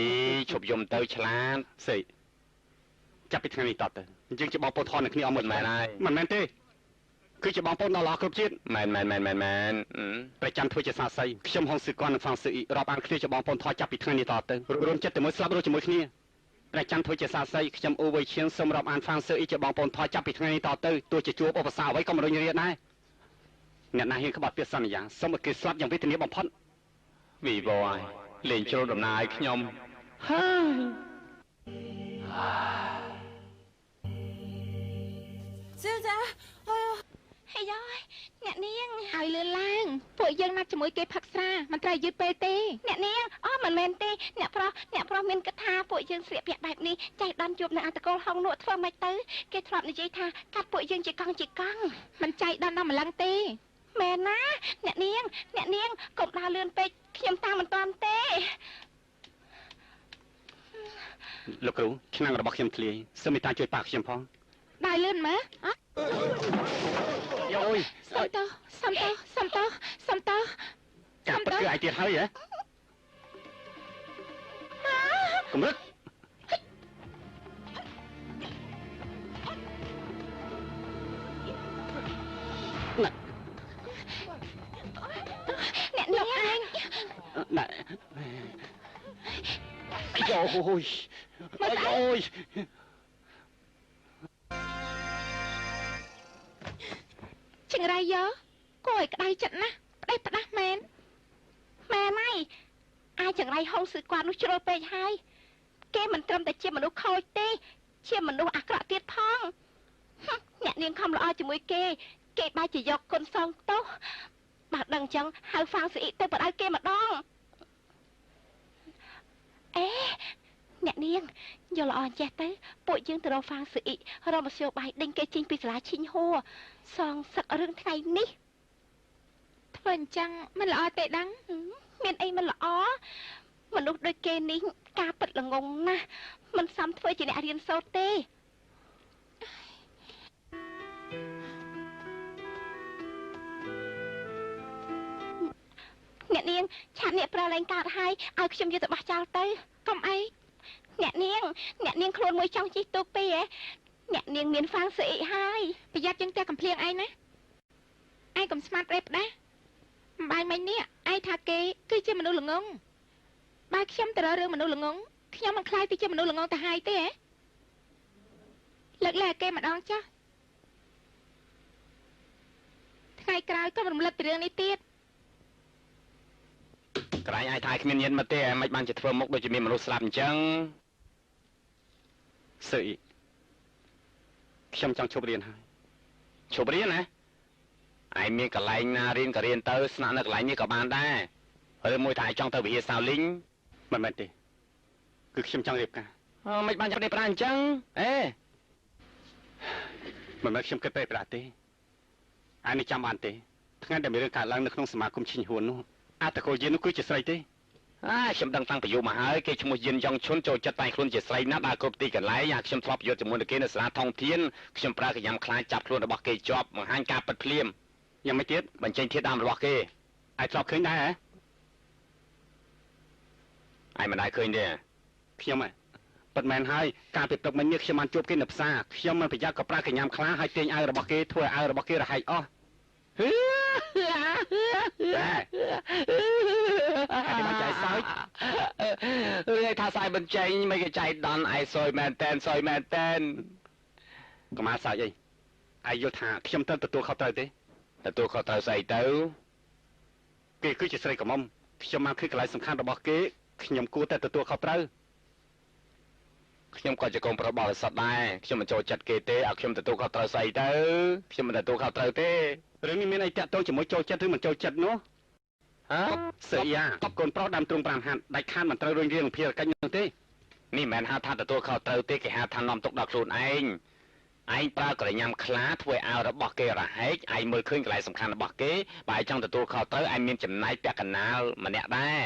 [SPEAKER 1] ឈប់យំទៅឆ្លាត
[SPEAKER 4] សេចាប់ពីថ្ងៃនេះតទៅយើងជាបងប្អូនថននឹងគ្នាអស់មួយ
[SPEAKER 1] មែនហើយ
[SPEAKER 4] មិនមែនទេគឺជាបងប្អូនដល់ល្អគ្រប់ជាតិ
[SPEAKER 1] មែនមែនមែនមែនមែន
[SPEAKER 4] ប្រចាំធ្វើជាសាសីខ្ញុំហងស៊ឺកននិងហ្វាងស៊ឺអ៊ីរាប់អានគ្នាជាបងប្អូនថតចាប់ពីថ្ងៃនេះតទៅរួមចិត្តតែមួយស្លាប់រស់ជាមួយគ្នាប្រចាំធ្វើជាសាសីខ្ញុំអ៊ូវៃឈៀងសូមរាប់អានហ្វាងស៊ឺអ៊ីជាបងប្អូនថតចាប់ពីថ្ងៃនេះតទៅទោះជាជួបឧបសគ្គអ្វីក៏មិនរុញរាដែរអ្នកណាហ៊ានក្បត់ពាក្យសន្យាសូមឲ្យគេស្លាប់យ៉ាងវេទនាបំផុត
[SPEAKER 1] វីវយលេងជ្រុលដំណើរឲ្យខ្ញុំហើយ
[SPEAKER 5] 小姐哎呀
[SPEAKER 2] ហើយយអ្នកនាង
[SPEAKER 3] ឲ្យលឿនឡើងពួកយើងណាត់ជាមួយគេផឹកស្រាមិនត្រូវយឺតពេលទេ
[SPEAKER 2] អ្នកនាងអូមិនមែនទេអ្នកប្រុសមានគិតថាពួកយើងស្លៀកពាក់បែបនេះចៃដន្យជួបនៅអត្តកុលហុងនោះធ្វើម៉េចទៅគេធ្លាប់និយាយថាកាត់ពួកយើងជាកង់ជាកង់
[SPEAKER 3] មិនចៃដន្យដល់ម្លឹងទេ
[SPEAKER 2] មែនណាអ្នកនាងកុំដើរលឿនពេកខ្ញុំតាមមិនទាន់ទេ
[SPEAKER 4] លោកគ្រូឆ្នាំងរបស់ខ្ញុំធ្លាយសូមមេត្តាជួយប៉ះខ្ញុំផង
[SPEAKER 3] ដើរលឿនមើលអ
[SPEAKER 4] យោយ
[SPEAKER 3] សុំតោសុំតោសុំតោសុំតោ
[SPEAKER 4] កាប់ពិតគឺឯងទៀតហើយហ៎កម្រិត
[SPEAKER 2] អ្នកនាង
[SPEAKER 4] ណែយោយអូយ
[SPEAKER 3] ចង្រៃយោគួរឲ្យក្តៅចិត្តណាស់ផ្ដេសផ្ដាស់មែន
[SPEAKER 2] មែនហើយអាចចង្រៃហងស៊ឺគាត់នោះជ្រុលពេកហើយគេមិនត្រឹមតែជាមនុស្សខូចទេជាមនុស្សអាក្រក់ទៀតផងអ្នកនាងខំល្អជាមួយគេគេបែរជាយកគុណសងទោសបើដឹងចឹងហៅហ្វាងស៊ឺអ៊ីទៅបដៅគេម្ដងអេអ្នកនាងយល់ល្អចេះទៅពួកយើងទៅរកហ្វាងស៊ឺអ៊ីរកមធ្យោបាយដេញគេចេញពីសាលាឈិញហួរសងសឹករឿងថ្ងៃនេះ
[SPEAKER 3] ធ្វើអញ្ចឹងមិនល្អទេដឹង
[SPEAKER 2] មានអីមិនល្អមនុស្សដូចគេនេះការពិតល្ងងណាស់មិនសមធ្វើជាអ្នករៀនសូត្រទេអ្នកនាងឆាតអ្នកប្រលែងកើតហើយឲ្យខ្ញុំយកទៅបោះចោលទៅ
[SPEAKER 3] កុំអី
[SPEAKER 2] អ្នកនាងខ្លួនមួយចង់ជិះទូកពីហ៎អ្នកនាងមានហ្វាងស៊ឺអ៊ីហើយ
[SPEAKER 3] ប្រយ័ត្នជាងតែកំភ្លៀងឯងណាឯងកុំស្មានប្រេះផ្ដាស់ម្បាយមិញនេះឯងថាគេគឺជាមនុស្សល្ងងបើខ្ញុំទៅរករឿងមនុស្សល្ងងខ្ញុំមិនខ្លាចទៅជាមនុស្សល្ងងទៅហើយទេហ៎លើកលែងគេម្ដងចាស់ថ្ងៃក្រោយក៏រំលឹកពីរឿងនេះទៀត
[SPEAKER 1] ក្រែងឯងថាគ្មានញៀនមកទេឯងមិនបានជាធ្វើមុខដូចជាមានមនុស្សស្លាប់អញ្ចឹង
[SPEAKER 4] ស៊ឺអ៊ីខ្ញុំចង់ឈប់រៀនហើយ
[SPEAKER 1] ឈប់រៀនណាឯងមានកន្លែងណារៀនក៏រៀនទៅស្នាក់នៅកន្លែងនេះក៏បានដែរឬមួយថាឯងចង់ទៅវិហារសាវលីង
[SPEAKER 4] មិនមែនទេគឺខ្ញុំចង់រៀបការ
[SPEAKER 1] មិនបានចាប់ប្រាអញ្ចឹងអេ
[SPEAKER 4] មិនមែនខ្ញុំគិតតែប្រាទេឯងនេះចាំបានទេថ្ងៃដែលមានរឿងកើតឡើងនៅក្នុងសមាគមឈិញហួននោះអត្តកុលយិននោះគឺជាស្រីទេ
[SPEAKER 1] អាខ្ញុំដឹងតាំងពីយូរមកហើយគេឈ្មោះយិនយ៉ងឈុនចូលចិត្តតែងខ្លួនជាស្រីណាស់ដើរគ្រប់ទីកន្លែងអាខ្ញុំធ្លាប់យុទ្ធជាមួយនឹងគេនៅសាលាថងធានខ្ញុំប្រើកញ្ញាំខ្លាចចាប់ខ្លួនរបស់គេជាប់បង្ហាញការពិតភ្លាម
[SPEAKER 4] យ៉ាងម៉េចទៀត
[SPEAKER 1] បញ្ចេញធាតុដើមរបស់គេ
[SPEAKER 4] ឯងធ្លាប់ឃើញដែរហ៎
[SPEAKER 1] ឯងមិនដែលឃើញទេ
[SPEAKER 4] ខ្ញុំហ៎ពិតមែនហើយកាលពីព្រឹកមិញនេះខ្ញុំបានជួបគេនៅផ្សារខ្ញុំមិនប្រយ័ត្នក៏ប្រើកញ្ញាំខ្លាហើយទាញអាវរបស់គេធ្វើឲ្យអាវរបស់គេរហែកអស់តែបានចៃសើច
[SPEAKER 1] រឿងឯថាសើចបញ្ចេញមិនគេចៃដន្យឯសយមែនតែនសយមែនតែនក
[SPEAKER 4] ុំអាសើចអីឯងយល់ថាខ្ញុំត្រូវទទួលខុសត្រូវទេ
[SPEAKER 1] ទទួលខុសត្រូវស្អីទៅ
[SPEAKER 4] គេគឺជាស្រីក្រមុំខ្ញុំបានឃើញកន្លែងសំខាន់របស់គេខ្ញុំគួរតែទទួលខុសត្រូវ
[SPEAKER 1] ខ្ញុំក៏ជាកូនប្រុសបរិសុទ្ធដែរខ្ញុំមិនចូលចិត្តគេទេឲ្យខ្ញុំទទួលខុសត្រូវស្អីទៅខ្ញុំមិនទទួលខុសត្រូវទេ
[SPEAKER 4] រឿងនេះមានអីតាក់ទងជាមួយចូលចិត្តឬមិនចូលចិត្តនោះ
[SPEAKER 1] ហ៎
[SPEAKER 4] សេយ៉ាកូនប្រុសដើមទ្រូង5ហាត់ដាច់ខាតមិនត្រូវរុញរានឹងភារកិច្ចនោះទេ
[SPEAKER 1] នេះមិនមែនហៅថាទទួលខុសត្រូវទេគេហៅថានាំទុកដល់ខ្លួនឯង ឯងប្រើក្រញាំខ្លាធ្វើឲ្យរបស់គេរហែកឯងមើលឃើញកន្លែងសំខាន់របស់គេបើឯងចង់ទទួលខុសត្រូវឯងមានចំណែកពាក់កណ្ដាលម្នាក់ដែរ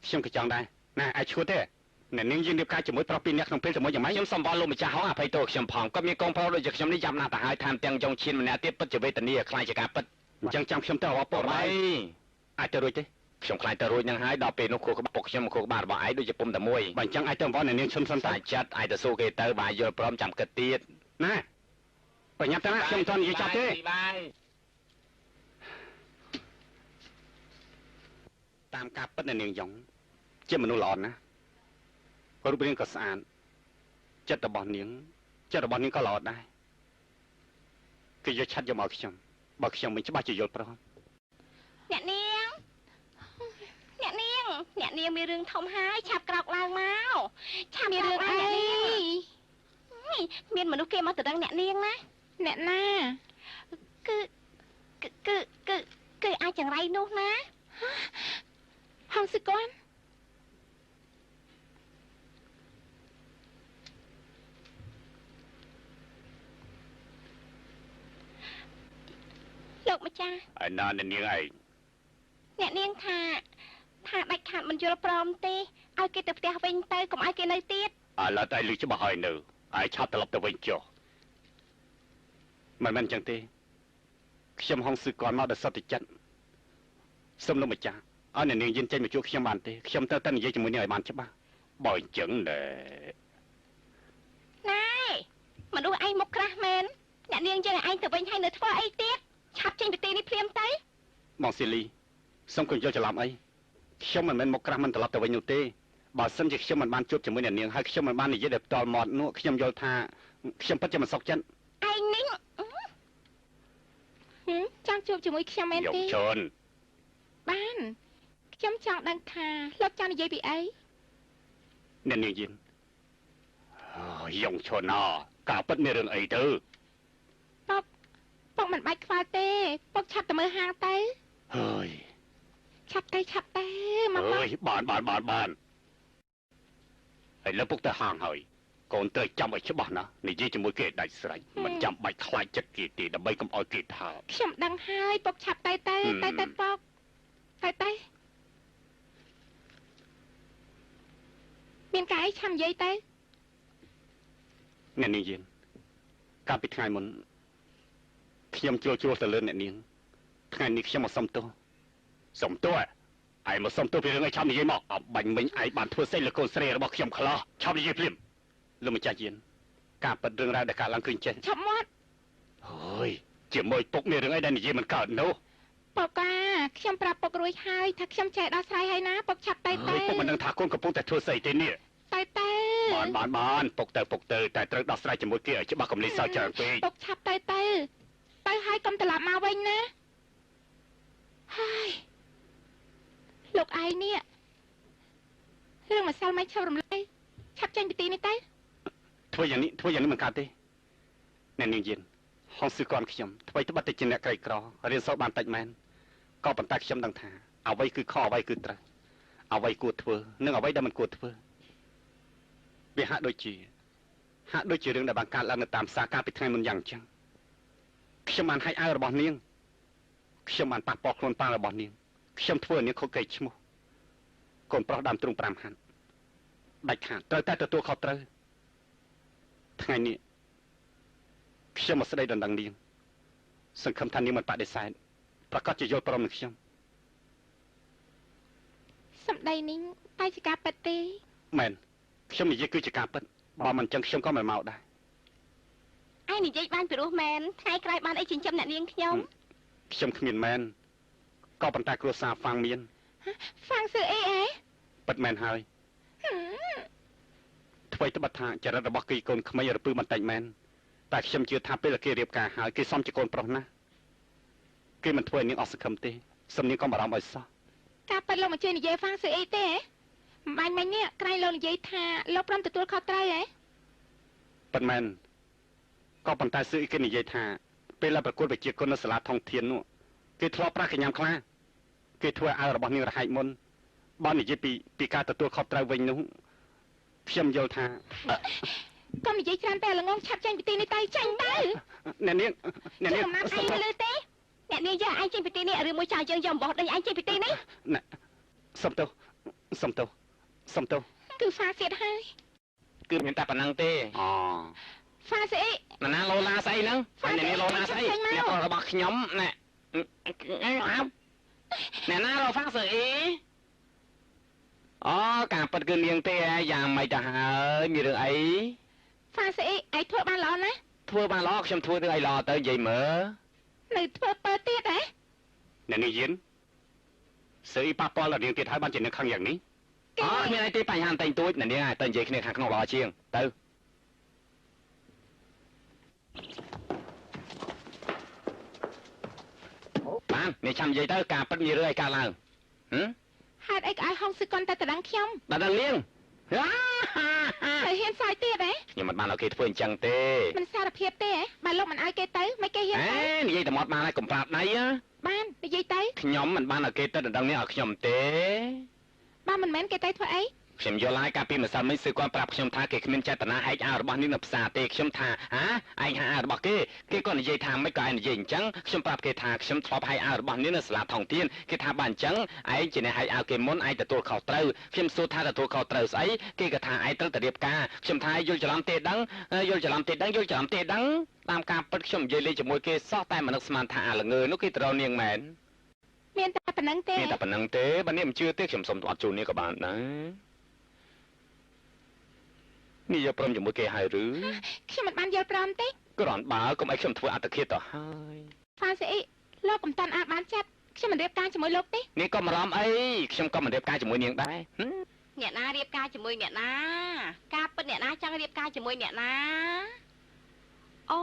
[SPEAKER 4] ខ្ញុំក៏ចង់ដែរណាឯងឈួតទេអ្នកនាងយើងរៀបការជាមួយប្រុសពីរនាក់ក្នុងពេលតែមួយយ៉ាងម៉េច
[SPEAKER 1] ខ្ញុំសូមវល់លោកម្ចាស់ហងអភ័យទោសខ្ញុំផងគាត់មានកូនប្រុសដូចជាខ្ញុំនេះយ៉ាប់ណាស់ទៅហើយថែមទាំងចុងឈានម្នាក់ទៀតពិតជាវេទនាខ្លាចជាការពិត
[SPEAKER 4] អញ្ចឹងចាំខ្ញុំទៅអបអរអាចទៅរួចទេ
[SPEAKER 1] ខ្ញុំខ្លាចទៅរួចនឹងហើយដល់ពេលនោះខួរក្បាលពុកខ្ញុំខួរក្បាលរបស់ឯងដូចជាពុំតែមួយ
[SPEAKER 4] បើអញ្ចឹងអាចទៅអង្វរអ្នកនាងឈុនសិនតើ
[SPEAKER 1] ចិត្តអាចទៅសួរគេទៅបើយល់ព្រមចាំគិតទៀត
[SPEAKER 4] ណាបញ្ញាប់ទៅណាខ្ញុំមិនទាន់និយាយចប់ទេតាមការពិតអ្នកនាងយ៉ងជាមនុស្សល្អណាស់រូបរាងក៏ស្អាតចិត្តរបស់នាងក៏ល្អដែរគេយកឆាត់យកមកខ្ញុំបើខ្ញុំមិនច្បាស់ជាយល់ព្រម
[SPEAKER 2] អ្នកនាងអ្នកនាងមានរឿងធំហើយឆាប់ក្រោកឡើងមកឆាប់មានរឿងអីមានមនុស្សគេមកទៅដឹងអ្នកនាងណា
[SPEAKER 3] អ្នកណា
[SPEAKER 2] គឺគឺគឺគឺអាចចង្រៃនោះណា
[SPEAKER 3] ហងសុគន្ធ
[SPEAKER 2] លោកម្ចាស់
[SPEAKER 4] ឯណាអ្នកនាងឯង
[SPEAKER 2] អ្នកនាងថាដាច់ខាតមិនយល់ព្រមទេឲ្យគេទៅផ្ទះវិញទៅកុំឲ្យគេនៅទៀត
[SPEAKER 4] ឥឡូវតែលឺច្បាស់ហើយនៅឯឆាប់ត្រឡប់ទៅវិញចុះមិនមែនចឹងទេខ្ញុំហងស៊ឺកនមកដោយសត្វចិត្តសូមលោកម្ចាស់ឲ្យអ្នកនាងយានចេញមកជួបខ្ញុំបានទេខ្ញុំត្រូវតែនិយាយជាមួយនាងឲ្យបានច្បាស់បើអញ្ចឹងណែ
[SPEAKER 2] ណែមនុស្សឯងមុខក្រាស់មែនអ្នកនាងយើងឲ្យឯងទៅវិញហើយនៅធ្វើអីទៀតឆាប់ចេញពីទីនេះភ្លាមទៅ
[SPEAKER 4] បងស៊ីលីសូមកុំយល់ច្រឡំអីខ្ញុំមិនមែនមកក្រាស់មិនត្រឡប់ទៅវិញនោះទេបើសិនជាខ្ញុំមិនបានជួបជាមួយអ្នកនាងហើយខ្ញុំមិនបាននិយាយដោយផ្ទាល់មាត់នោះខ្ញុំយល់ថាខ្ញុំពិតជាមិនសុខចិត្ត
[SPEAKER 2] ឯងនេះ
[SPEAKER 3] ចង់ជួបជាមួយខ្ញុំមែនទេ
[SPEAKER 4] ជន់
[SPEAKER 3] បានខ្ញុំចង់ដឹងថាលោកចង់និយាយពីអី
[SPEAKER 4] អ្នកនាងយិនយ៉ងឈនណាការពិតមានរឿងអីទៅ
[SPEAKER 3] ពុកមិនបាច់ខ្វល់ទេពុកឆាប់ទៅមើលហាងទៅ
[SPEAKER 4] ហើយ
[SPEAKER 3] ឆាប់ទៅមក
[SPEAKER 4] អើយបានបានឥឡូវពុកទៅហាងហើយកូនត្រូវចាំឲ្យច្បាស់ណានិយាយជាមួយគេដាច់ស្រេចមិនចាំបាច់ខ្លាចចិត្តគេទេដើម្បីកុំឲ្យគេថា
[SPEAKER 3] ខ្ញុំដឹងហើយពុកឆាប់ទៅទៅទៅពុកទៅមានកាយឆាំនិយាយទៅ
[SPEAKER 4] អ្នកនាងយិនកាលពីថ្ងៃមុនខ្ញុំជ្រុលទៅលើអ្នកនាងថ្ងៃនេះខ្ញុំមកសុំទោសឯងមកសុំទោសពីរឿងអីឆាប់និយាយមកអបាញ់មិញឯងបានធ្វើស្អីលើកូនស្រីរបស់ខ្ញុំខ្លះឆាប់និយាយភ្លាមលោកម្ចាស់យានការពិតរឿងរ៉ាវដែលកើតឡើងគឺចេះ
[SPEAKER 3] ឆាប់មាត់
[SPEAKER 4] ហើយជាមួយពុកមានរឿងអីដែលនិយាយមិនកើតនោះ
[SPEAKER 3] ពុកអាខ្ញុំប្រាប់ពុករួចហើយថាខ្ញុំចេះដោះស្រាយហើយណាពុកឆាប់ទៅ
[SPEAKER 4] ពុកមិនដឹងថាកូនកំពុងតែធ្វើស្អីទេនេះ
[SPEAKER 3] ទៅ
[SPEAKER 4] បានពុកទៅតែត្រូវដោះស្រាយជាមួយគេឲ្យច្បាស់កុំលេងសើចច្រើនពេក
[SPEAKER 3] ពុកឆាប់ទៅទៅហើយកុំត្រឡប់មកវិញណាហើយលោកឯងនេះរឿងម្សិលមិញឆាប់រំលែកឆាប់ចេញពីទីនេះទៅ
[SPEAKER 4] ធ្វើយ៉ាងនេះមិនកើតទេអ្នកនាងយានហងស៊ឺកនខ្ញុំថ្មីត្បិតតែជាអ្នកក្រីក្ររៀនសូត្របានតិចមែនក៏ប៉ុន្តែខ្ញុំដឹងថាអ្វីគឺខុសអ្វីគឺត្រូវអ្វីគួរធ្វើនិងអ្វីដែលមិនគួរធ្វើវាហាក់ដូចជារឿងដែលបានកើតឡើងនៅតាមផ្សារកាលពីថ្ងៃមុនយ៉ាងអញ្ចឹងខ្ញុំបានហាច់អាវរបស់នាងខ្ញុំបានប៉ះពាល់ខ្លួនប៉ារបស់នាងខ្ញុំធ្វើឲ្យនាងខូចកេរ្តិ៍ឈ្មោះកូនប្រុសដើមទ្រូង5ហាត់ដាច់ខាតត្រូវតែទទួលខុសត្រូវថ្ងៃនេះខ្ញុំមកស្ដីដណ្ដឹងនាងសង្ឃឹមថានាងមិនបដិសេធប្រកាសជាយល់ព្រមនឹងខ្ញុំ
[SPEAKER 3] សម្ដីនេះតែជាការពិតទេ
[SPEAKER 4] មែនខ្ញុំនិយាយគឺជាការពិតបើមិនចឹងខ្ញុំក៏មិនមកដែរ
[SPEAKER 2] ឯងនិយាយបានពីរោះមែនថ្ងៃក្រោយបានអីចិញ្ចឹមអ្នកនាងខ្ញុំ
[SPEAKER 4] ខ្ញុំគ្មានមែនក៏ប៉ុន្តែគ្រួសារហ្វាំងមាន
[SPEAKER 3] ហ្វាំងសឺអីអេ
[SPEAKER 4] ពិតមែនហើយអ្វីត្បិតថាចរិតរបស់គេកូនក្មេងរពឹសបន្តិចមែនតែខ្ញុំជឿថាពេលគេរៀបការហើយគេសមជាកូនប្រុសណាស់គេមិនធ្វើឲ្យនាងអស់សង្ឃឹមទេសូមនាងកុំបារម្ភឲ្យសោះ
[SPEAKER 3] ការពិតលោកមិនជឿនិយាយហ្វាំងសឺអីទេមិនបាញ់មិញនេះក្រែងលោកនិយាយថាលោកព្រមទទួលខុសត្រូវហ៎
[SPEAKER 4] ពិតមែនក៏ប៉ុន្តែសឺអីគេនិយាយថាពេលប្រកួតវិជាគុណនៅសាលាថងធាននោះគេធ្លាប់ប្រាស់កញ្ញាំខ្លះគេធ្វើឲ្យរបស់នាងរហែកមុនបើនិយាយពីការទទួលខុសត្រូវវិញនោះខ្ញុំយល់ថា
[SPEAKER 3] កុំនិយាយច្រើនតែល្ងងឆាប់ចេញពីទីនេះទៅចេញទៅ
[SPEAKER 4] អ្នកនាងអ្នកនាង
[SPEAKER 2] កំណាប់ឯងលើទេអ្នកនាងយកឯងចេញពីទីនេះឬមួយចៅយើងយកអំបោះដេញឯងចេញពីទីនេះ
[SPEAKER 4] សុំទោសសុំទោសសុំទោស
[SPEAKER 3] គឺហ្វាសៀតហើយ
[SPEAKER 1] គឺមានតែប៉ុណ្ណឹងទេ
[SPEAKER 4] អូ
[SPEAKER 3] ហ្វាស្អី
[SPEAKER 1] ណាណាឡូឡាស្អីហ្នឹងហើយអ្នកនាងឡូឡាស្អីអ្នកប្រុសរបស់ខ្ញុំណែអើអ្នកណារកហ្វាស្អីអូការពិតគឺនាងទេយ៉ាងម៉េចទៅហើយមានរឿងអី
[SPEAKER 3] ហ្វាស្អីឯងធ្វើបានល្អណាស់
[SPEAKER 1] ធ្វើបានល្អខ្ញុំធ្វើរឿងអីល្អទៅនិយាយមើល
[SPEAKER 3] នៅធ្វើពើទៀតហ៎
[SPEAKER 4] អ្នកនាងយៀនស្អីប៉ះពាល់ដល់នាងទៀតហើយបានជានៅខឹងយ៉ាងនេះ
[SPEAKER 1] អូមានអីទេបញ្ហាតែងទួចអ្នកនាងអាចទៅនិយាយគ្នាខាងក្នុងល្អជាងទៅបាននេះចាំនិយាយទៅការពិតមានរឿងអីកើតឡើង
[SPEAKER 3] ហេតុអីក៏ឲ្យហងស៊ឺកុនតែតដឹងខ្ញុំ
[SPEAKER 1] ដល់ដល់លៀង
[SPEAKER 3] ទៅហ៊ានសើចទៀតហ៎
[SPEAKER 1] ខ្ញុំមិនបានឲ្យគេធ្វើអញ្ចឹងទេ
[SPEAKER 3] មិនសារភាពទេហ៎បើលោកមិនឲ្យគេទៅមិនគេហ៊ានទៅ
[SPEAKER 1] និយាយតែមាត់បានហើយកុំប្រាប់ដៃ
[SPEAKER 3] បាននិយាយទៅ
[SPEAKER 1] ខ្ញុំមិនបានឲ្យគេទៅដណ្ដឹងនេះឲ្យខ្ញុំទេ
[SPEAKER 3] បើមិនមែនគេទៅធ្វើអី
[SPEAKER 1] ខ្ញុំយល់ហើយកាលពីម្សិលមិញស៊ឺគាត់ប្រាប់ខ្ញុំថាគេគ្មានចេតនាហែកអាវរបស់នាងនៅផ្សារទេខ្ញុំថាហាឯងហាអាវរបស់គេគេក៏និយាយថាមិនក៏ឯងនិយាយអញ្ចឹងខ្ញុំប្រាប់គេថាខ្ញុំធ្លាប់ហែកអាវរបស់នាងនៅសាលាថងទៀនគេថាបើអញ្ចឹងឯងជាអ្នកហែកអាវគេមុនឯងទទួលខុសត្រូវខ្ញុំសួរថាទទួលខុសត្រូវស្អីគេក៏ថាឯងត្រូវតែរៀបការខ្ញុំថាយល់ច្រឡំទេដឹងយល់ច្រឡំទេដឹងយល់ច្រឡំទេដឹងតាមការពិតខ្ញុំនិយាយលេងជាមួយគេសោះតែមិននឹកស្មានថាអាល្ងើនោះគេត្រូវនាងមែន
[SPEAKER 3] មានតែប៉ុណ្្នឹងទេ
[SPEAKER 1] មានតែប៉ុណ្្នឹងទេបើនាងមិនជឿទេខ្ញុំសុំអត់ជូននាងក៏បានដែរនេះយកព្រមជាមួយគេហើយឬ
[SPEAKER 3] ខ្ញុំមិនបានយល់ព្រមទេ
[SPEAKER 1] គ្រាន់បើកុំឲ្យខ្ញុំធ្វើអត្តឃាតទៅហើយ
[SPEAKER 3] ហ្វាសេអ៊ីលោកកំតាន់អាចបានចាត់ខ្ញុំមិនរៀបការជាមួយលោកទេ
[SPEAKER 1] នេះក៏បារម្ភអីខ្ញុំក៏មិនរៀបការជាមួយនាងដែរ
[SPEAKER 2] អ្នកណារៀបការជាមួយអ្នកណាការពិតអ្នកណាចង់រៀបការជាមួយអ្នកណាអូ